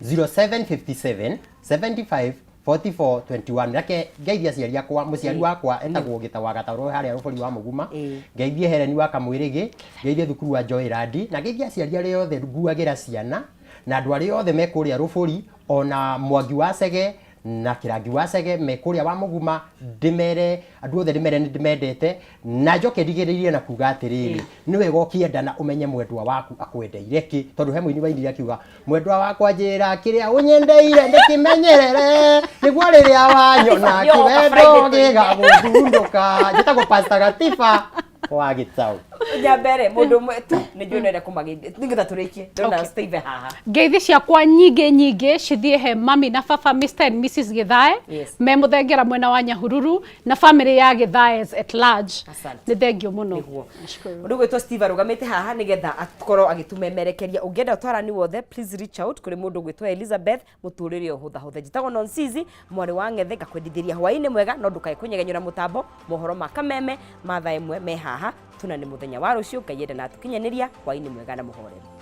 0757 75 44 21. Reke ngeithie aciari akwa. Mũciari wakwa etagwo Gĩta wa Gatarũ harĩa rũbũri wa Mũguma. Ngeithie Hereni wa Kamwĩrĩgĩ, ngeithie thukuru wa Joy Randi, na ngeithie aciari arĩa othe nguagĩra ciana na andũ arĩa othe me kũrĩa rũbũri, ona Mwangi wa Cege na Kĩrangi wa Cege me kũrĩa wa Mũguma. Ndĩmere andũ othe, ndĩmere nĩ ndĩmendete, na njoke ndigĩrĩrie na kuga atĩrĩrĩ, nĩ wega ũkĩendana ũmenye mwendwa waku akwendeire kĩ, tondũ he mũini wainire akiuga, "Mwendwa wakwa, njĩra kĩrĩa ũnyendeire ndĩkĩmenyerere, nĩguo rĩrĩa wanyona kĩwendo gĩgagũthundũka." Njĩtagwo Pastor Gatiba wa Gĩtaũ. Nyambere mũndũ ũmwe tu, nĩ njũĩ nĩenda kũmageithia nĩgetha tũrĩkie, ndona Steve haha. Ngeithi ciakwa nyingĩ nyingĩ cithiĩ he mami na baba, Mr and Mrs Githae, me Mũthengera mwena wa Nyahururu, na family ya Githaes at large. Asante. Nĩ thengio mũno. Nĩguo. Nashukuru. Mũndũ ũgwĩtwo Steve arũgamĩte haha nĩgetha akorwo agĩtũmemerekeria. Ũngĩenda ũtarani wothe, please reach out kũrĩ mũndũ ũgwĩtwo Elizabeth. Mũtũrĩre ũhũthahũthe. Njĩtagwo Nonsizi mwarĩ wa Ng'ethe, ngakwendithĩria hwaĩ-inĩ mwega, no ndũkae kũnyegenyũra mũtambo. Mohoro ma Kameme ma thaa 1 me haha. Tuna nĩ mũthenya wa rũciũ, Ngai enda na atũkinyanĩria. Hwaĩ-inĩ mwega na mũhoreri.